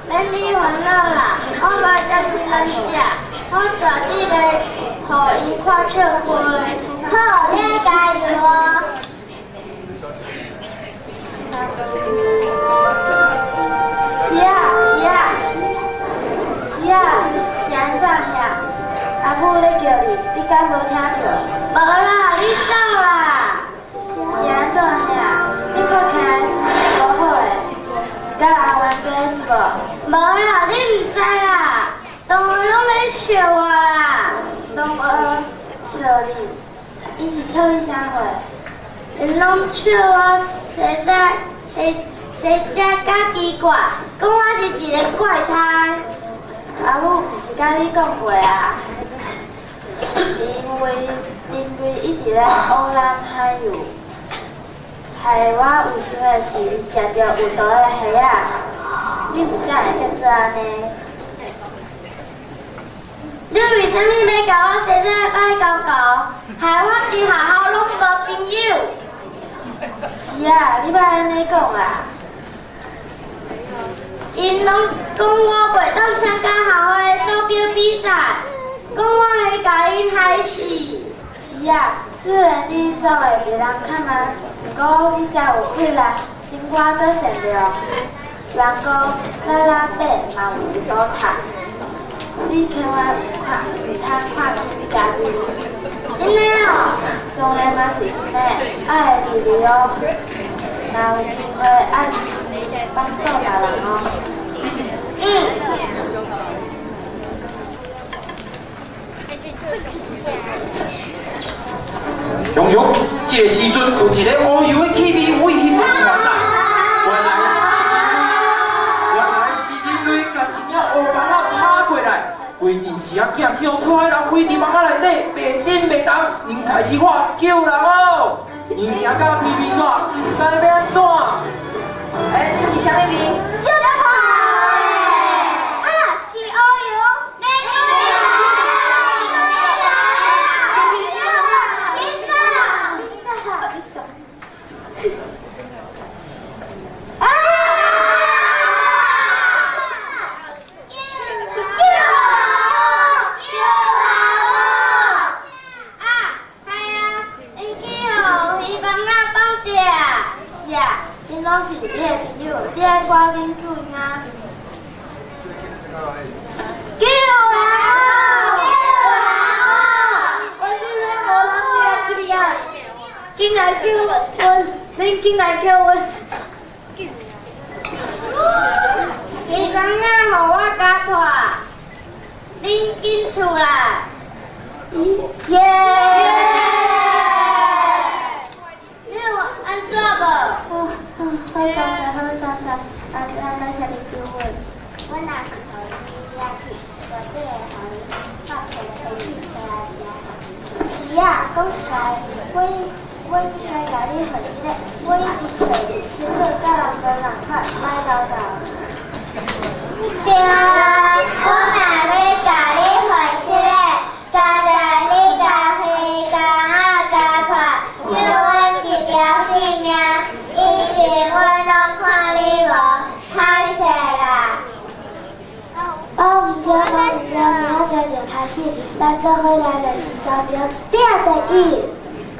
免你煩惱啦，我無才是咱食，我絕對袂予𪜶看笑話。好，你愛加油哦！是啊是啊是啊，是按怎遐？阿母咧叫你，你敢無聽著？無啦，你走啦。是按怎遐？你看起來心情無好咧，是佮人冤家是無？無啦，你毋知啦，同學攏咧笑我啦。同學笑你，伊是笑你啥貨？𪜶攏笑我生在生生遮較奇怪，講我是一个怪胎。阿母毋是佮你講過啊？是因為人類一直咧污染海洋，害我有生的時食著有毒的蝦仔，你毋才會變做按呢？你為啥物欲共我生這個歹狗狗，害我佇學校攏無朋友？是啊，你莫按呢講啦。伊 𪜶攏講我袂當參加校外的走標比賽，講我會共𪜶害死。是啊，雖然你做的比人較慢，毋過你誠有氣力，心肝閣善良。人講啦啦伯嘛有一步讀，你千萬毋通看輕你家己。真的哦？當然嘛是真的，愛會記得哦。若有機會愛幫助別人哦。嗯。雄雄，這個時陣有一个烏油的氣味為彼邊傳來，原來是人類共一領烏蠓仔拍過來，規陣時仔囝叫拖的人圍佇網仔內底，袂振袂動，𪜶開始喊救人哦，𪜶驚甲皮皮喘，毋知欲按怎。欸，這是啥物味？足臭的！啊，是烏油。攏是你的朋友，你愛趕緊救𪜶啊！救人哦！救人哦！阮這邊無人聽起啊！緊來救阮，恁緊來救阮！魚網仔予我咬破，恁緊出來！耶！你有按怎無？好多謝，好多謝，阿姐多謝你救阮。阮若是予𪜶掠去，絕對會予𪜶拍皮皮起來食。是啊，講實在，我應該共你回失禮。我一直揣師傅佮人無仝款，莫敖敖。對啊，我若欲共你回失禮，剛才你共魚網仔咬破，救阮一條性命。以前阮攏看你無，歹勢啦。哦，毋對，我毋對，明仔載就開始，咱做伙來練習走標，拼第一。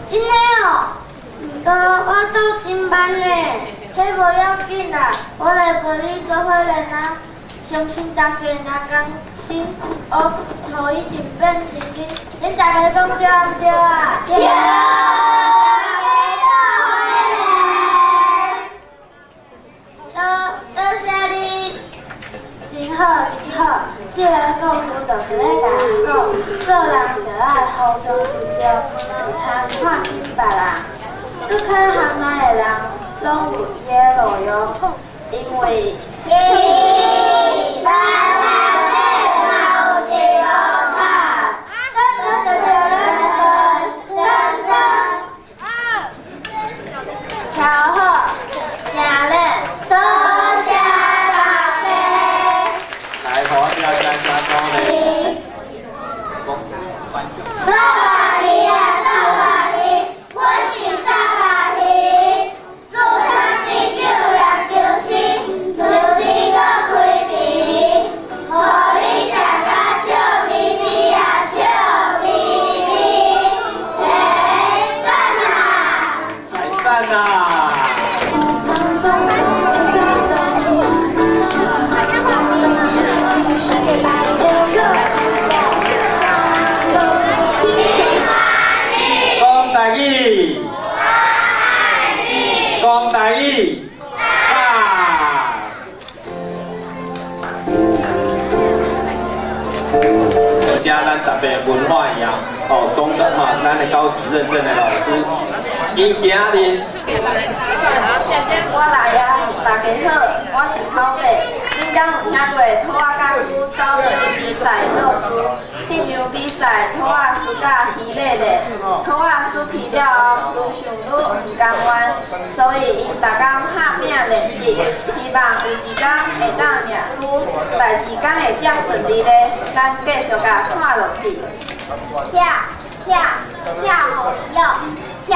真的哦？毋過我走真慢呢。彼無要緊啦，我來陪你做伙練啊。相信大家若仝心，烏塗一定變成金。恁大家講對毋對啊？對。多謝你。真好，真好，這个故事就是咧共人講，做人著愛互相尊重，毋通看輕別人。閣較行內的人，攏有伊的路用，因為。調好，行咧。多謝老爸。來，好，要加加多嘞。沙巴魚啊，沙巴魚，我是沙巴魚，自從地球念求生，厝裡閣開門，予你食甲笑眯眯啊，笑眯眯，嘿，讚啊！來讚啊！講台語，講台語，啊！加咱特別文化一樣，哦，中的哈，咱的高級認證的老師，𪜶今日。我來啊！大家好，我是口伯。恁敢有聽過兔仔佮牛走標比賽的故事？彼場比賽，兔仔輸甲稀咧咧，兔仔輸去了後，愈想愈毋甘願，所以𪜶逐工拍拼練習，希望有一天會當贏牛，代誌敢會遮順利咧？咱繼續共看落去。跳跳跳予伊哦！跳跳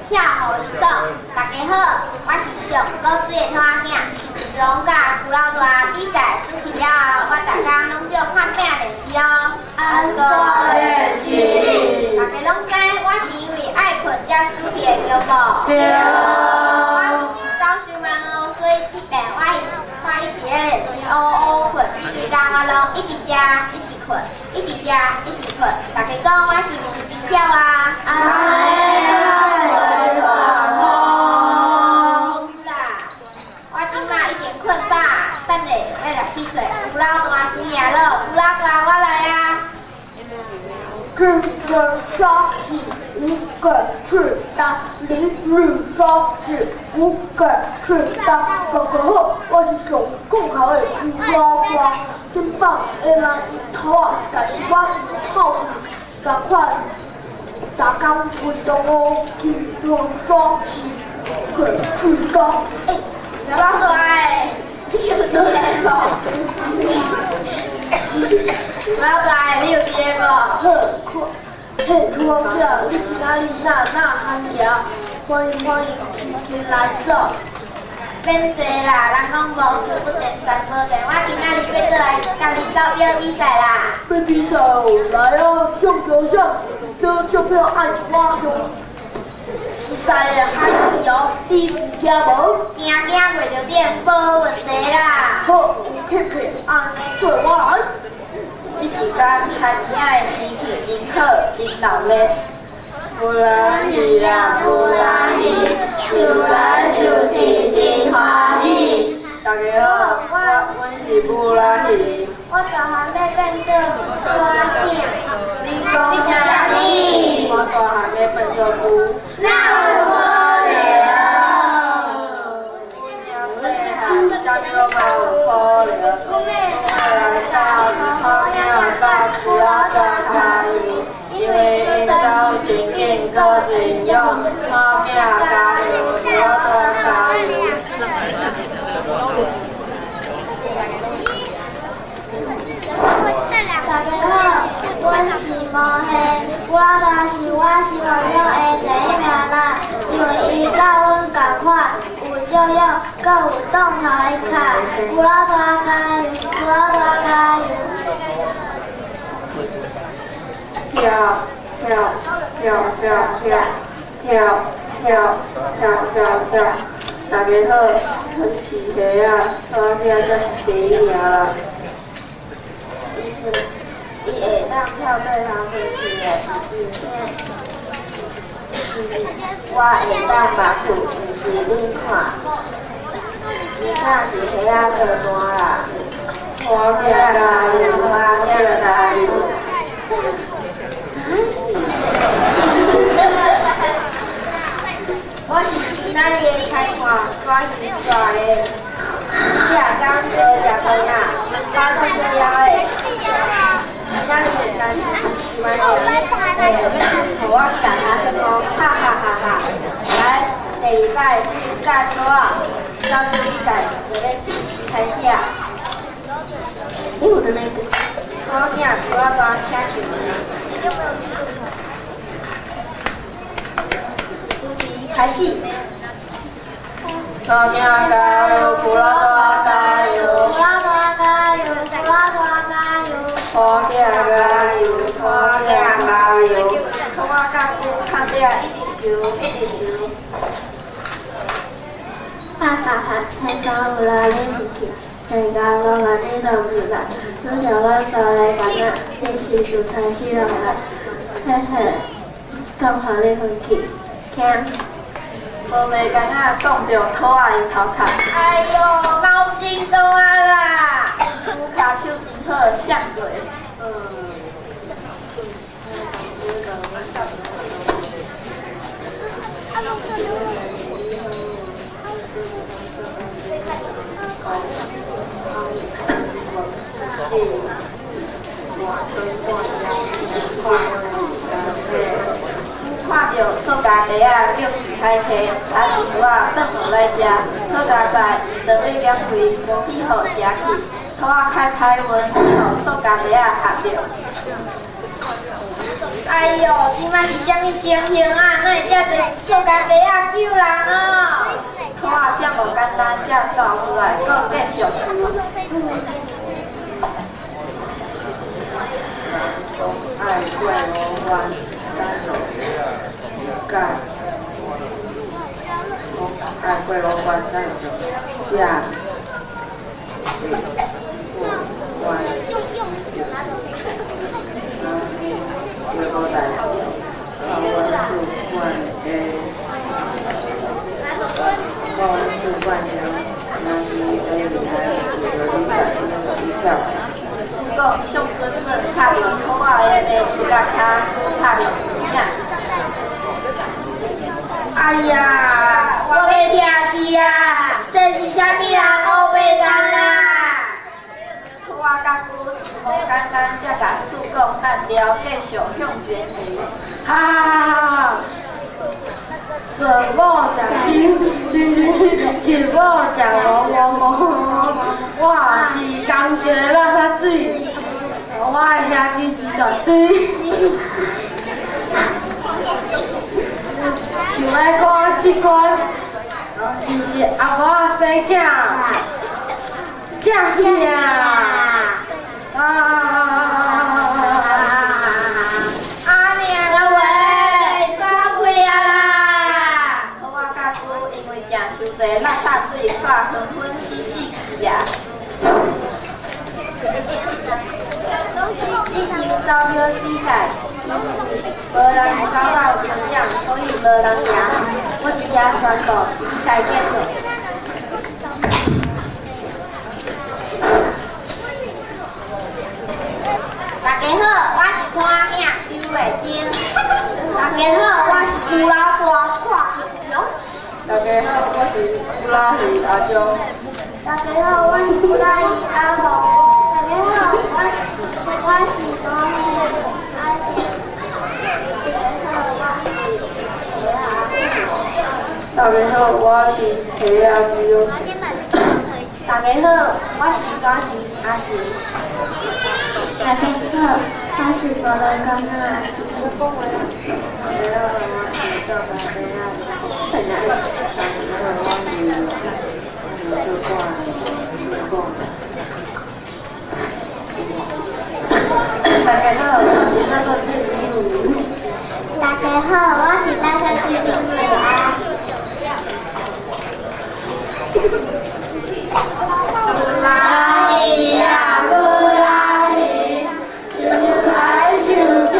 跳予伊爽！大家好，我是上古水的兔仔囝。从佮古老大比赛输去了后，我逐工拢足看拼练习哦。按怎练习？大家拢知，我是因为爱睏才输去的，对无？对。我毋是走伤慢哦，所以这摆我一直咧练习乌乌睏，这几工我拢一直食，一直睏，一直食，一直睏。大家讲我是毋是真巧啊？啊！等下，欲来去揣吴老大输赢了，吴老大我来啊！金人杀死五个去打，林日杀死五个去打。大家好，我是上讲头的吴老大，顶摆会来伊头啊，但是我臭共款，逐工运动哦，金人杀死五个去打。欸，吴老大欸！你有伫咧无？老大，你有伫咧无？好，嘿，涂老师，你今仔日哪哪罕行？欢迎欢迎，齐齐来走。免坐啦，人讲无事不登三宝殿，我今仔日欲过来共你走表比赛啦。欲比赛哦，来啊，上强上，这照片爱我上。熟似的海鱼哦，你有惊无？惊惊袂著点，无问题啦。好，有去去，按做我来。这一工番仔的天气真好，真闹热。布兰鱼啊，布兰鱼，游来游去真欢喜。大家好，阮是布兰鱼。我大汉欲变做大囝。你讲啥物？我大汉欲变做龟。哪有可能？阮细汉，啥物拢嘛有可能。我来教好囝教布老大加油，因为𪜶走真紧，阁真勇。好囝加油，布老大加油。大家好，阮是毛黑，吴老大是我心目中的第一名啦，因为伊佮阮仝款，有借勇，阁有挡头的跤。吴老大加油，吴老大加油！跳跳跳跳跳跳跳跳跳跳！大家好，阮是虾仔，我囝才是第一名啦。伊会当跳对方飞去的，而且我会当目睭，毋是恁看。伊敢是虾仔倒弹啦？我囝加油，我囝加油！我是今仔日的裁判，大鱼大的，这工无食饭啊，我足少枵的。今仔日若是是万会，予我夹下算哦，哈哈哈哈！来，第二摆教桌仔，走比赛就欲正式开始啊！你有的那个。好囝，拄仔大请上门。主持开始。好囝加油，布老大加油！布老大加油，布老大加油！好囝加油，好囝加油！我甲牛看壁一直想，一直想。哈哈哈！听讲有人咧入去，听讲讲安尼拢入来，拄着阮爸来感觉，你是自残死人啦，嘿嘿，讲予你分去，听。无袂工仔挡著兔仔的头壳。哎哟，脑筋动啊啦！牛跤手真好，闪过。看著塑胶袋仔叫是海溪，啊，厨仔转落来食，好佳哉，伊当欲减肥，无去予食去，兔仔较歹运，去予塑胶袋仔合著。哎哟，这摆是啥物情形啊？哪会遮济塑胶袋仔救人哦？兔仔这无简单，才走出來，閣繼續想。講愛過五關，咱就改。講愛過五關，咱就才會過關。就是，無代誌。啊，阮主管的，我阮主管的男兒的厉害，为著你才想死跳。输讲上准准插著兔仔的眉骨甲跤，阁插著耳。哎呀，我欲疼死啊！這是啥物人烏白人啊？兔仔甲龜真無簡單，才共输讲等了，繼續向前行。哈哈哈哈！什某食心，是某食无无无，我是工一个垃圾水，我的兄弟一大堆。想欲讲這款，就是阿婆仔生囝，正疼啊！阿娘啊喂，煞开啊啦！兔仔佮龟因為食傷濟垃圾水，煞昏昏死死去啊！這場走標比賽，無人走到終點，所以無人贏。我佇遮宣布比賽結束。大家好，我是看囝刘丽晶。大家好，我是牛老大蔡强。大家好，我是布拉鱼阿忠。大家好，我是布拉鱼阿红。大家好，我是高阿信。大家好，我是皮仔朱永。大家好，我是山鱼阿成。大家好，我是菠萝公仔阿志。大家好，我是赵大伯仔。大家好，我是美术馆的主管。大家好，我是大家最李永明。大家好，我是大家最李美安。布拉鱼啊，布拉鱼，想来想去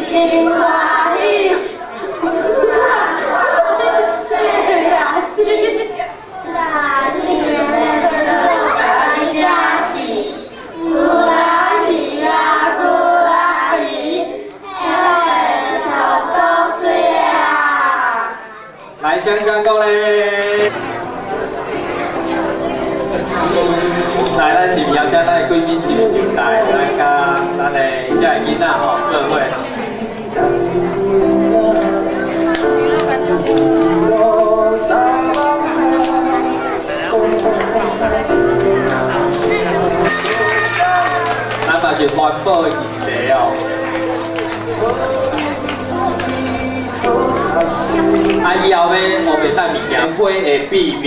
真歡喜。细仔子，大年来是布拉鱼啊，布拉鱼，嘿，臭倒水啊！来，掌声鼓励。来，咱是邀請咱的貴賓一个上台，來佮咱的遮个囡仔吼做伙。咱嘛是環保的一个哦。啊，以後欲烏白等物件，花的秘密。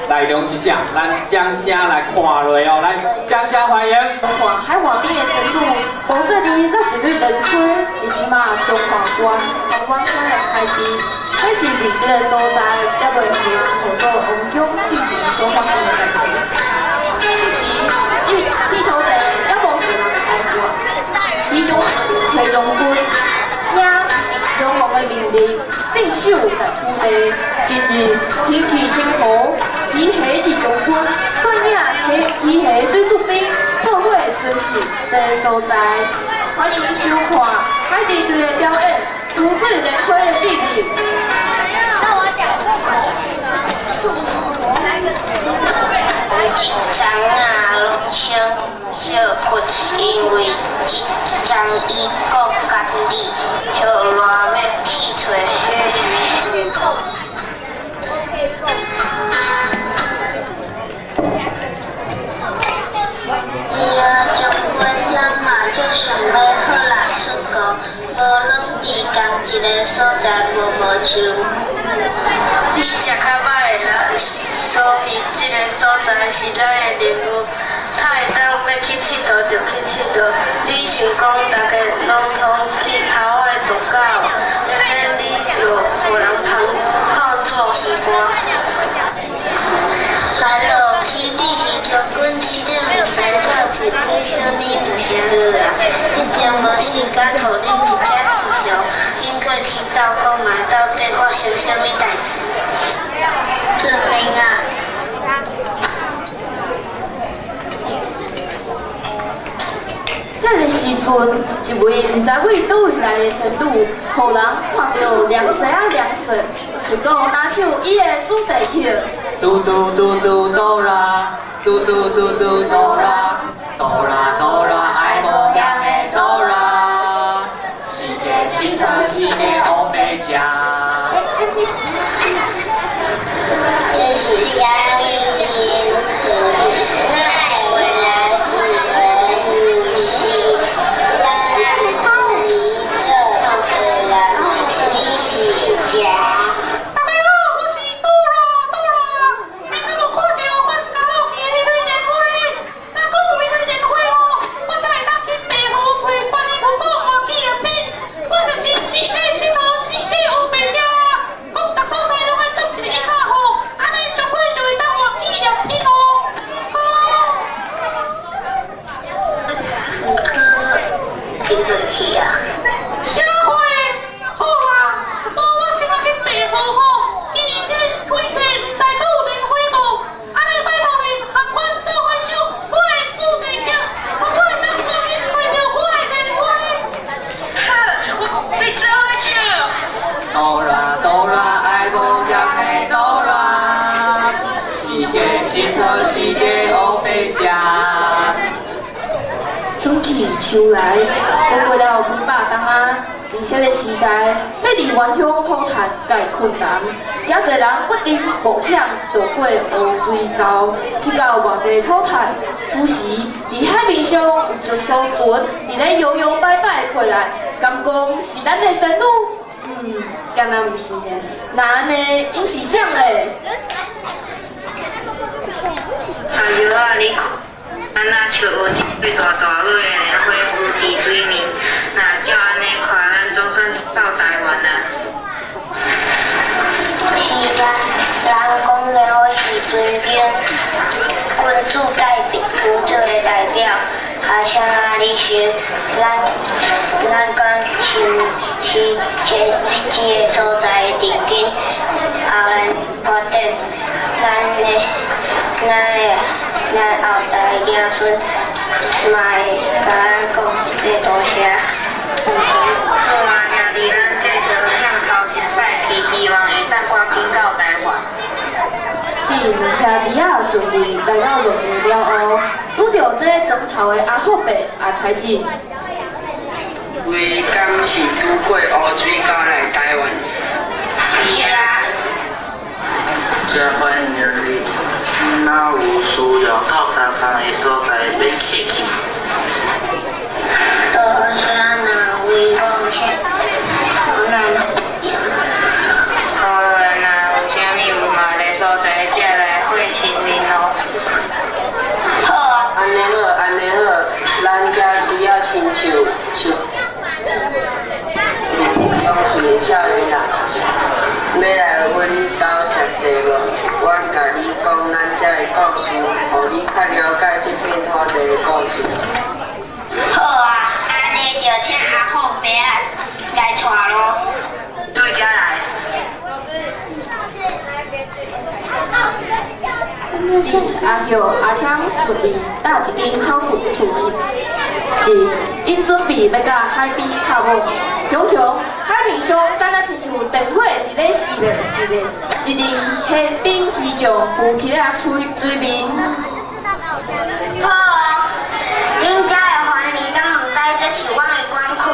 內容是啥？咱掌聲來看落哦！來，掌聲歡迎。看海岸邊的仙女，無細膩佮一蕊蓮花，佇這馬彰化縣台灣乡的海地，彼是佇這个所在，猶未伫后祖王宫進前所發生的代誌。彼時，這彼土地猶無人來過，其中裴将軍領梁王的命令，鎮守在此地。近日天氣晴和。伊下日将軍率領旗下水軍兵做伙巡視這个所在，歡迎收看海地隊的表演《浮水蓮花的秘密》。有一欉仔攏先歇睏，因為這欉伊顧家己，予熱欲去揣彼。伊啊，将军，咱嘛足想欲好啦出国，无攏佇仝一个所在摸摸樹。来是咱的任务。较会当欲去𨑨迌就去𨑨迌。你想讲逐家拢通去夏威度假哦？免你著予人当做鱼竿。来咯，起底是将军市长，毋知到一批啥物物件落来，已经无时间予恁一只饲相，紧过去斗看觅到底发生啥物代志。遵命啊！这个时阵，一位毋知为佗位来的仙女，予人看著凉细仔凉细，想讲若唱伊的主题曲。嘟嘟嘟嘟哆啦，嘟嘟嘟嘟哆啦，哆啦哆啦爱无恙的哆啦，四界𨑨迌四个乌白食。这是啥物年会？哪会来是咱伊做的人？你是食？大家好，我是哆啦哆啦。你敢有看著阮家老去的彼蕊莲花？若讲有彼蕊莲花吼，我才会当去白河揣观音佛祖换纪念品。我就是四界𨑨迌，四界乌白食。讲逐所在拢爱当一个音仔吼，按呢上快就会当换纪念品哦。毋过紧落去啊！啥货？好啊，无我先仔去白河吼，今年这个开季，毋知阁有莲花无？按呢拜托你，共阮做伙唱我的主题曲，予我会当赶紧揣著我的莲花。好，我你做伙唱。哆啦哆啦爱无恙的哆啦，四界𨑨迌四界乌白食。春去秋来，阁过了几百冬啊！伫彼个时代，欲伫原乡讨趁盖困难，诚济人决定冒险渡过乌水沟，去到外地讨趁。此时，伫海面上有一艘船伫咧摇摇摆摆过来，敢讲是咱的仙女？敢若毋是呢？那按呢，𪜶是啥咧？哎哟啊，你看，敢若像有一对大大蕊的莲花浮伫水面，若照按呢看，咱总算到台湾啊！是啊，人讲莲花是尊敬君主代表，君主的代表。啊，像啊，你想，咱敢是是这个所在伫今后来发展，咱后代子孙嘛会共咱讲一个多谢。好啊，兄弟，咱继续向头前驶去，希望会当赶紧到台湾。伫两兄弟仔顺利来到陆地了后，拄著这庄头的阿虎伯阿彩锦。为敢是拄过乌水沟来台湾？是啊。遮欢迎你，若有需要斗相共的所在，免客气。多谢若为贡献，咱。好啊，若有啥物有麻的所在，才来会亲恁咯。好啊。按呢好，按呢好，咱遮需要亲像像有勇气的少年人，欲来阮兜食茶无？阮共你讲咱遮的故事，予你较了解这片土地的故事。好啊，按呢就请阿虎伯仔来带咯。对遮来。阿秀、阿强顺利搭一间草厝厝去，伫𪜶准备欲佮海边拍网。雄雄，海面上敢若亲像电火伫咧炽热炽热，一阵黑冰鱼酱浮起来水水面。好啊，恁遮的环境敢毋知这是阮的管区？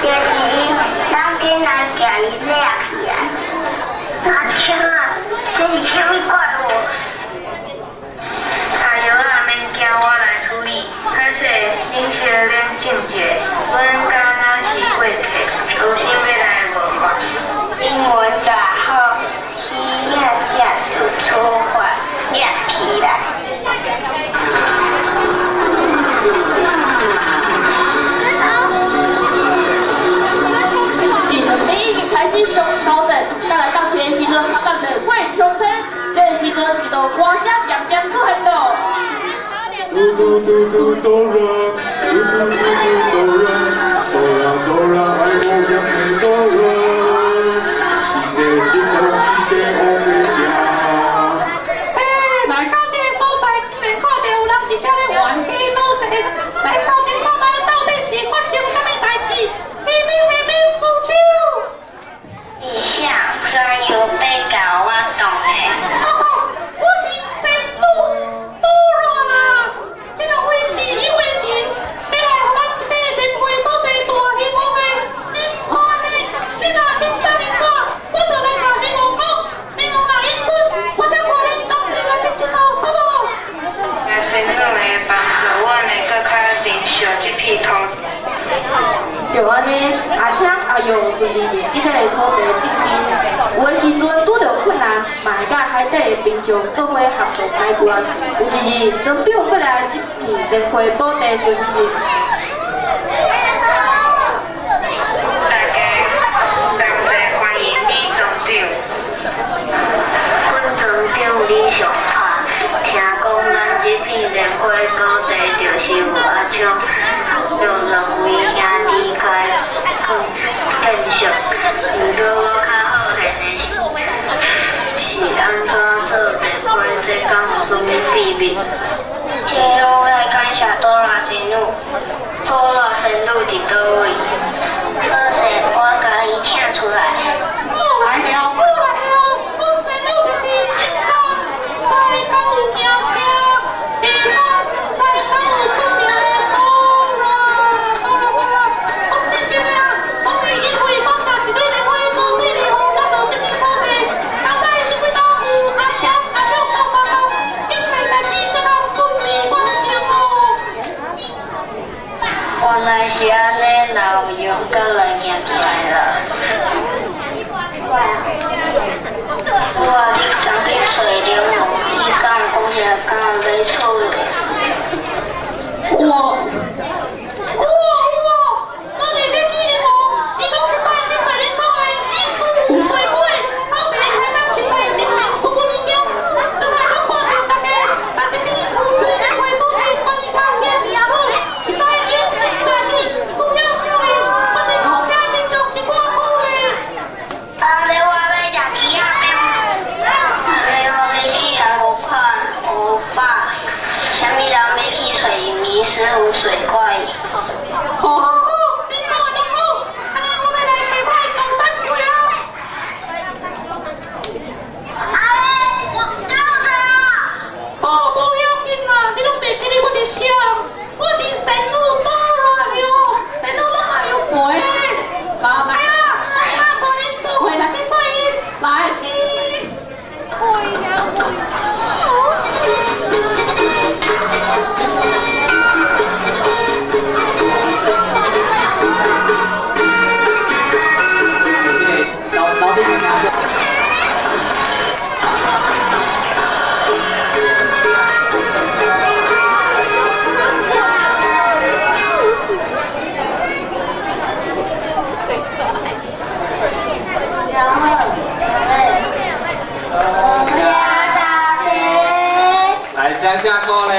就是伊，咱紧来共伊掠起来。阿强啊，这是啥物怪物？哎哟啊，免惊，我来处理。歹势，恁小冷静一下，阮敢若是过客，有啥欲来无法？英文大好，企业家属出发。歌聲漸漸出現咯。嘟嘟嘟嘟哆啦，嘟嘟嘟嘟哆啦，哆啦哆啦愛無險的哆啦，四個七頭四個烏白食。嘿，來到這個所在，竟然看到有人佇遮咧冤家討債。來頭前看覓，到底是發生啥物代誌？下面下面舉手。以下怎樣欲共我講的？我是仙女哆啦啦，這個會是有緣人，欲來予咱這個蓮花寶地大興王的，你毋怕呢？你若肯答應煞，我就來共靈王講，靈王若允准，我才帶恁同齊來去𨑨迌，好無？若仙女的幫助，阮會閣較珍惜這片土地。就按呢，阿昌、阿玉順利佇這塊土地紮根。有的時陣拄著困難，嘛會佮海底的民眾做伙合作解決。有一日，莊長欲來這片蓮花寶地巡視。大家同齊歡迎李莊長。阮莊長你上拍，聽講咱這片蓮花寶地就是由阿昌用兩位兄弟開墾建設。毋過我較好奇的是，是按怎做電火？這敢有啥物秘密？這攏愛感謝哆啦仙女。哆啦仙女佇佗位？好勢，我共伊請出來。好來了，好來了，阮仙女就是毋知敢有驚聲，毋知敢有出名的哆啦哆啦哆啦，講真正啊，當伊因為放下一蕊蓮花，無勢力予咱落這片土地，剛才這幾冬有阿昌、阿玉鬥相共，一切代誌才通順利完成哦。原來是按呢，若有勇敢來行出來啦。我你昨去揣靈王，伊敢有講啥？敢有欲厝咧？有哦，有哦有哦，昨日去見靈王，伊講這擺去揣恁講的意思有水鬼，土地海港實在是命十分危險。轉來閣看著大家，把這片風水蓮花寶地管理較遐爾仔好，實在用心大意，需要修煉，反正予這民眾一寡鼓勵。按呢我欲食枝仔餅，按呢我欲去予看予飽。啥物人欲去揣迷失湖水怪？好好好，恁講的攏好，按呢我欲來揣我的高等櫃啊！阿我到啦！哦，無要緊啦，你攏袂記得我是誰？我是仙女哆啦了，仙女攏嘛有陪。來啦，我今帶恁做伙來去揣伊，來去。老老弟。然後，來，掌聲鼓勵。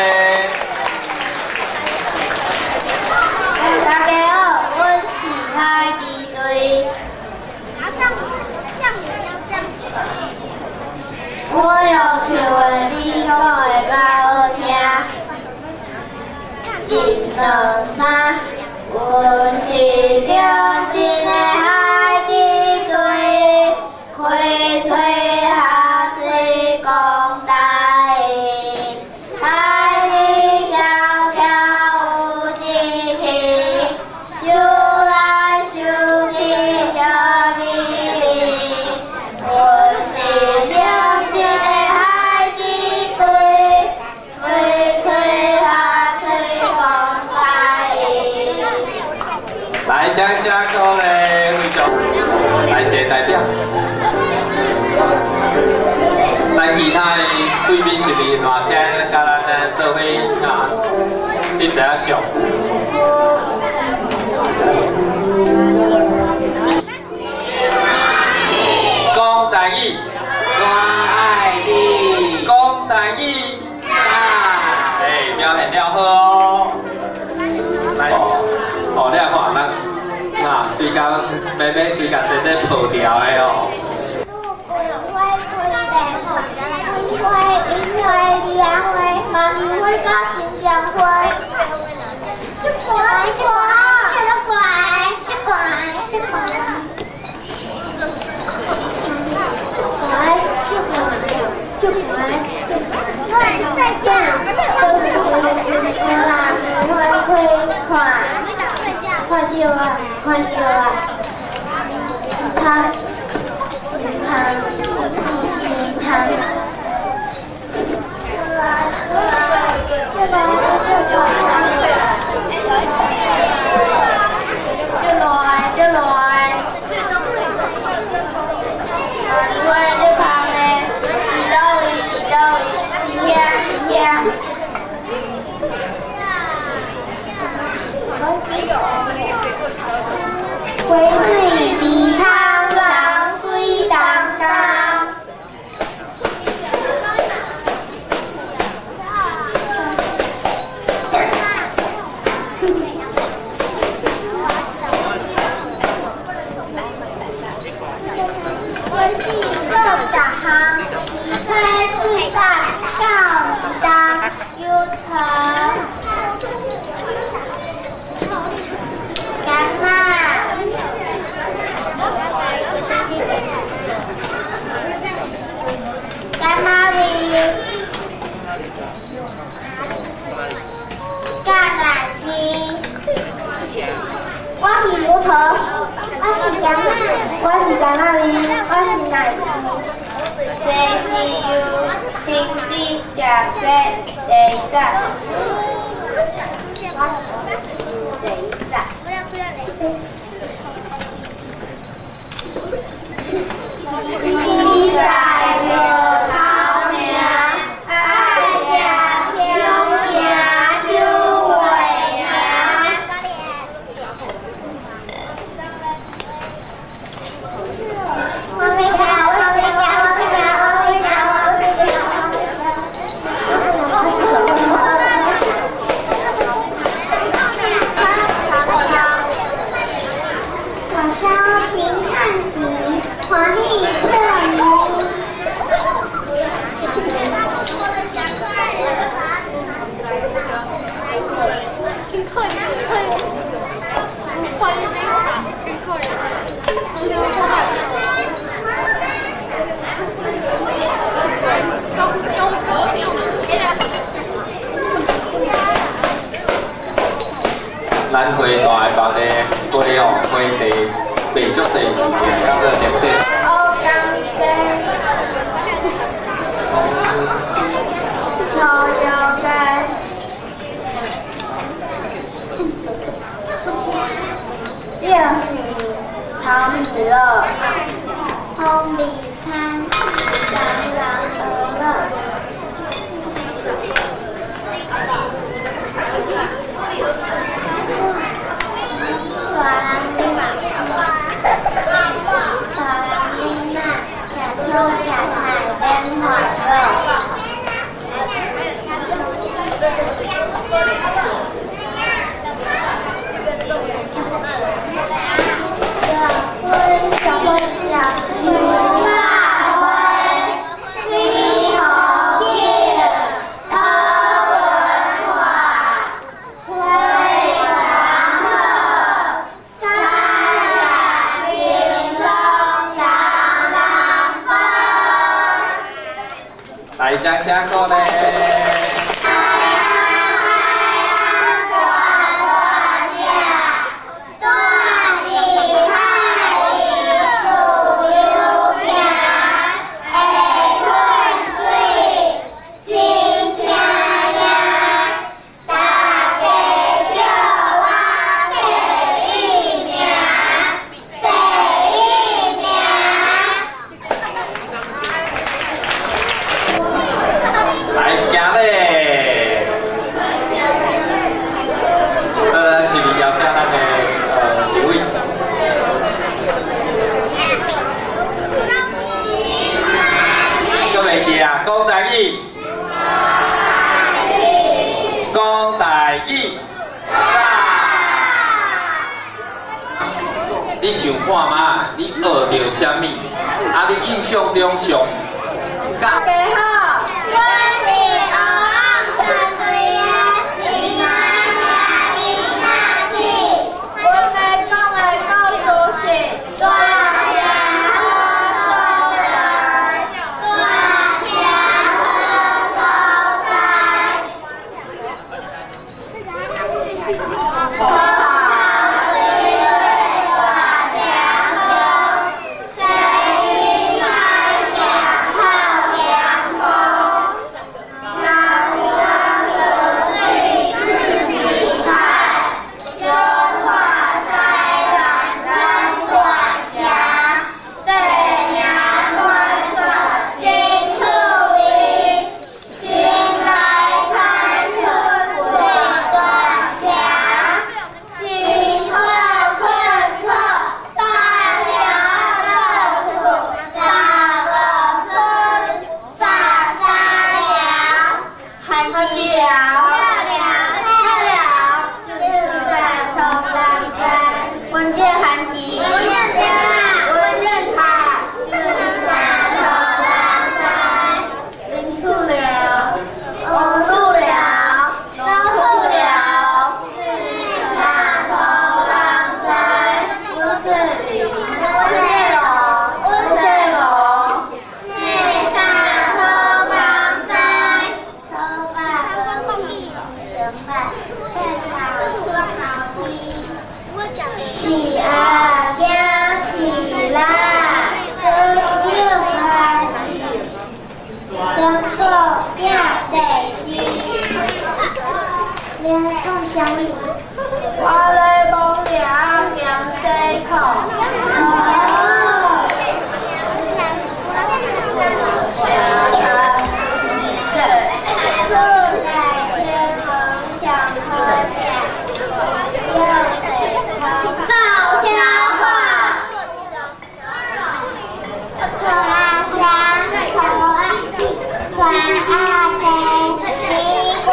大家好，我是海地隊。我用唱的比講的較好聽。一、兩、三，阮是純真的海地隊，開嘴合嘴講台語，海里翘翘有志氣，想來想去笑眯眯。阮是純真的海地隊，開嘴合嘴講台語。來，掌聲鼓勵，非常。來，一個代表。咱其他的貴賓是毋是热天佮咱呢做伙啊？翕一下相。講台語，我愛你。講台妹妹随共姐姐抱掉的哦。花开莲花，花樱花、梨花、茉莉花、甲新疆花。这乖，这乖，这乖，这乖，这乖。乖，这乖，这乖，睡觉。花开看，看到啊，看到啊，他。汤，鸡汤。就来就来，因为这香的，伫倒位伫倒位，伫遐伫遐。花水味香人水当当。我是做十项，二吹出三到二冬，油桃、柑仔。柑仔味，橄榄枝。我是油桃，我是柑仔，我是柑仔味，我是奶子。这是由亲子食这第一站。我是第一站。比赛着头名，爱食香饼手袂赢。我回家，我回家，我回家，我回家，我回家，我小金汉子，欢喜笑眯眯。咱花大北的花哦，花地卖足济钱的，到做年底。乌江鸡，头药鱼，糖米乐，蜂蜜餐，人人娱乐。大人囡大人囡仔，食草食菜免烦恼。小花，小花，水好景，桃文化，花人好，三亚成功人人宝。来，掌声鼓励。来，行嘞！著啥物？啊，你印象中上大家好，阮是乌暗村队的李娜李娜姊。阮欲讲的故事是大城好所在，大城好所在。葡萄水大城好，西海行透凉风，南湾河水水海，彰化西南咱大城，地名传说真趣味，先来参出大城，辛苦困苦大了个厝，十五孙十三娘，韩子了，了了，就算同人在，文件韩吉，文件家，文件塔，就算同人在，林厝寮，王厝寮，东厝寮，四三同人在，温世林，温世龙，温世龙，四三同人在，头发成败，变好出好天。起啊，行起来，高酒开酒，中国拼第二，两创啥物？我咧摸掠兼洗裤。城三二节，四代天皇上好食，六地方造笑话。头阿三，头阿四，三阿伯，西瓜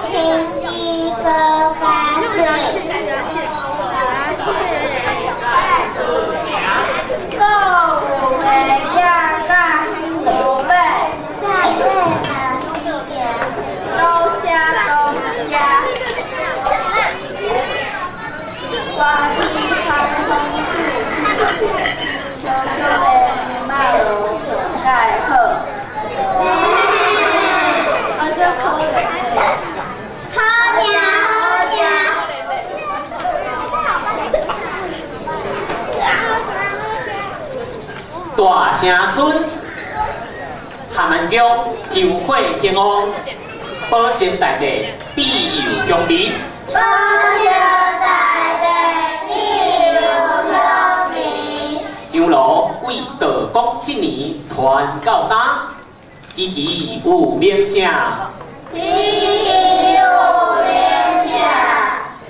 青滴哥加水。阁有麦仔佮牛尾，下底嘛是行。多谢多谢。花天开风树，小小的马路上盖好。啊，这可怜的。好食好食。大城村咸安宫香火兴旺，保生大帝庇佑乡民。保佑大地庇佑乡民。香炉为道光七年传到今，期期有名声。期期有名声。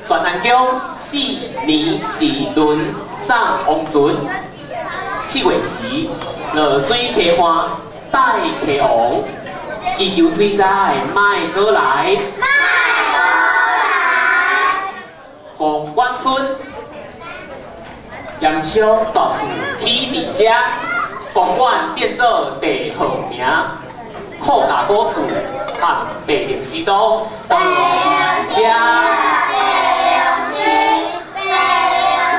全安宫4年一轮送王船，7月时落水溪岸拜溪王，祈求水灾莫阁来。莫阁来。公馆村盐烧大厝起伫遮，公馆变做地号名，客家古厝和白龙寺都白龙寺，白龙寺，白龙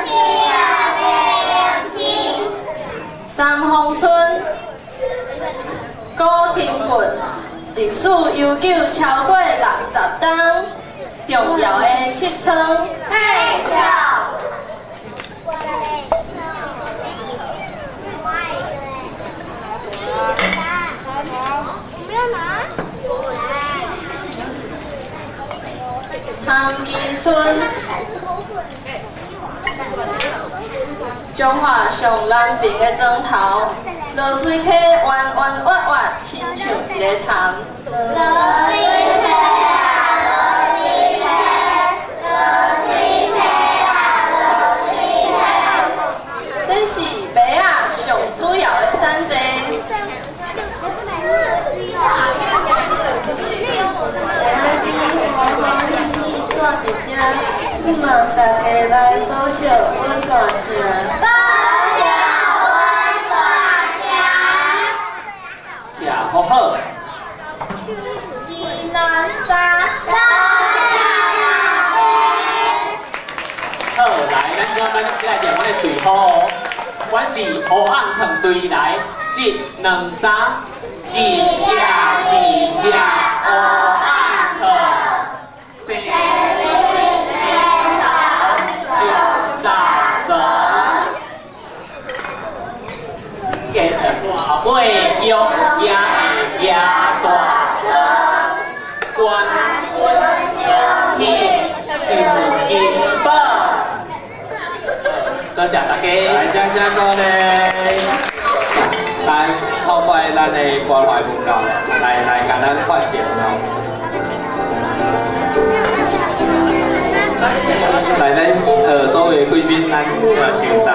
寺啊，白龙寺。三峰村古亭镇历史悠久，超过60冬，重要的七村。太少。汤基村，彰化上南边的庄头，落水溪弯弯弯弯，亲像一个潭。落水溪啊，落水溪，落水溪啊，落水溪。这是麦仔上主要的产地。住伫遮，希望大家来保惜阮大城。保惜阮好好。一、两、三，多谢大家。好，來，咱今擺來念阮的隊號哦。阮是烏甕床隊來，一、兩、三，一隻一隻烏甕床，生就雜床，大尾玉也会举大冠军奖品就金宝。多謝大家。來，掌聲鼓勵。來，透過咱的關懷文教，來來共咱發聲哦。來，咱所有的貴賓，咱上台。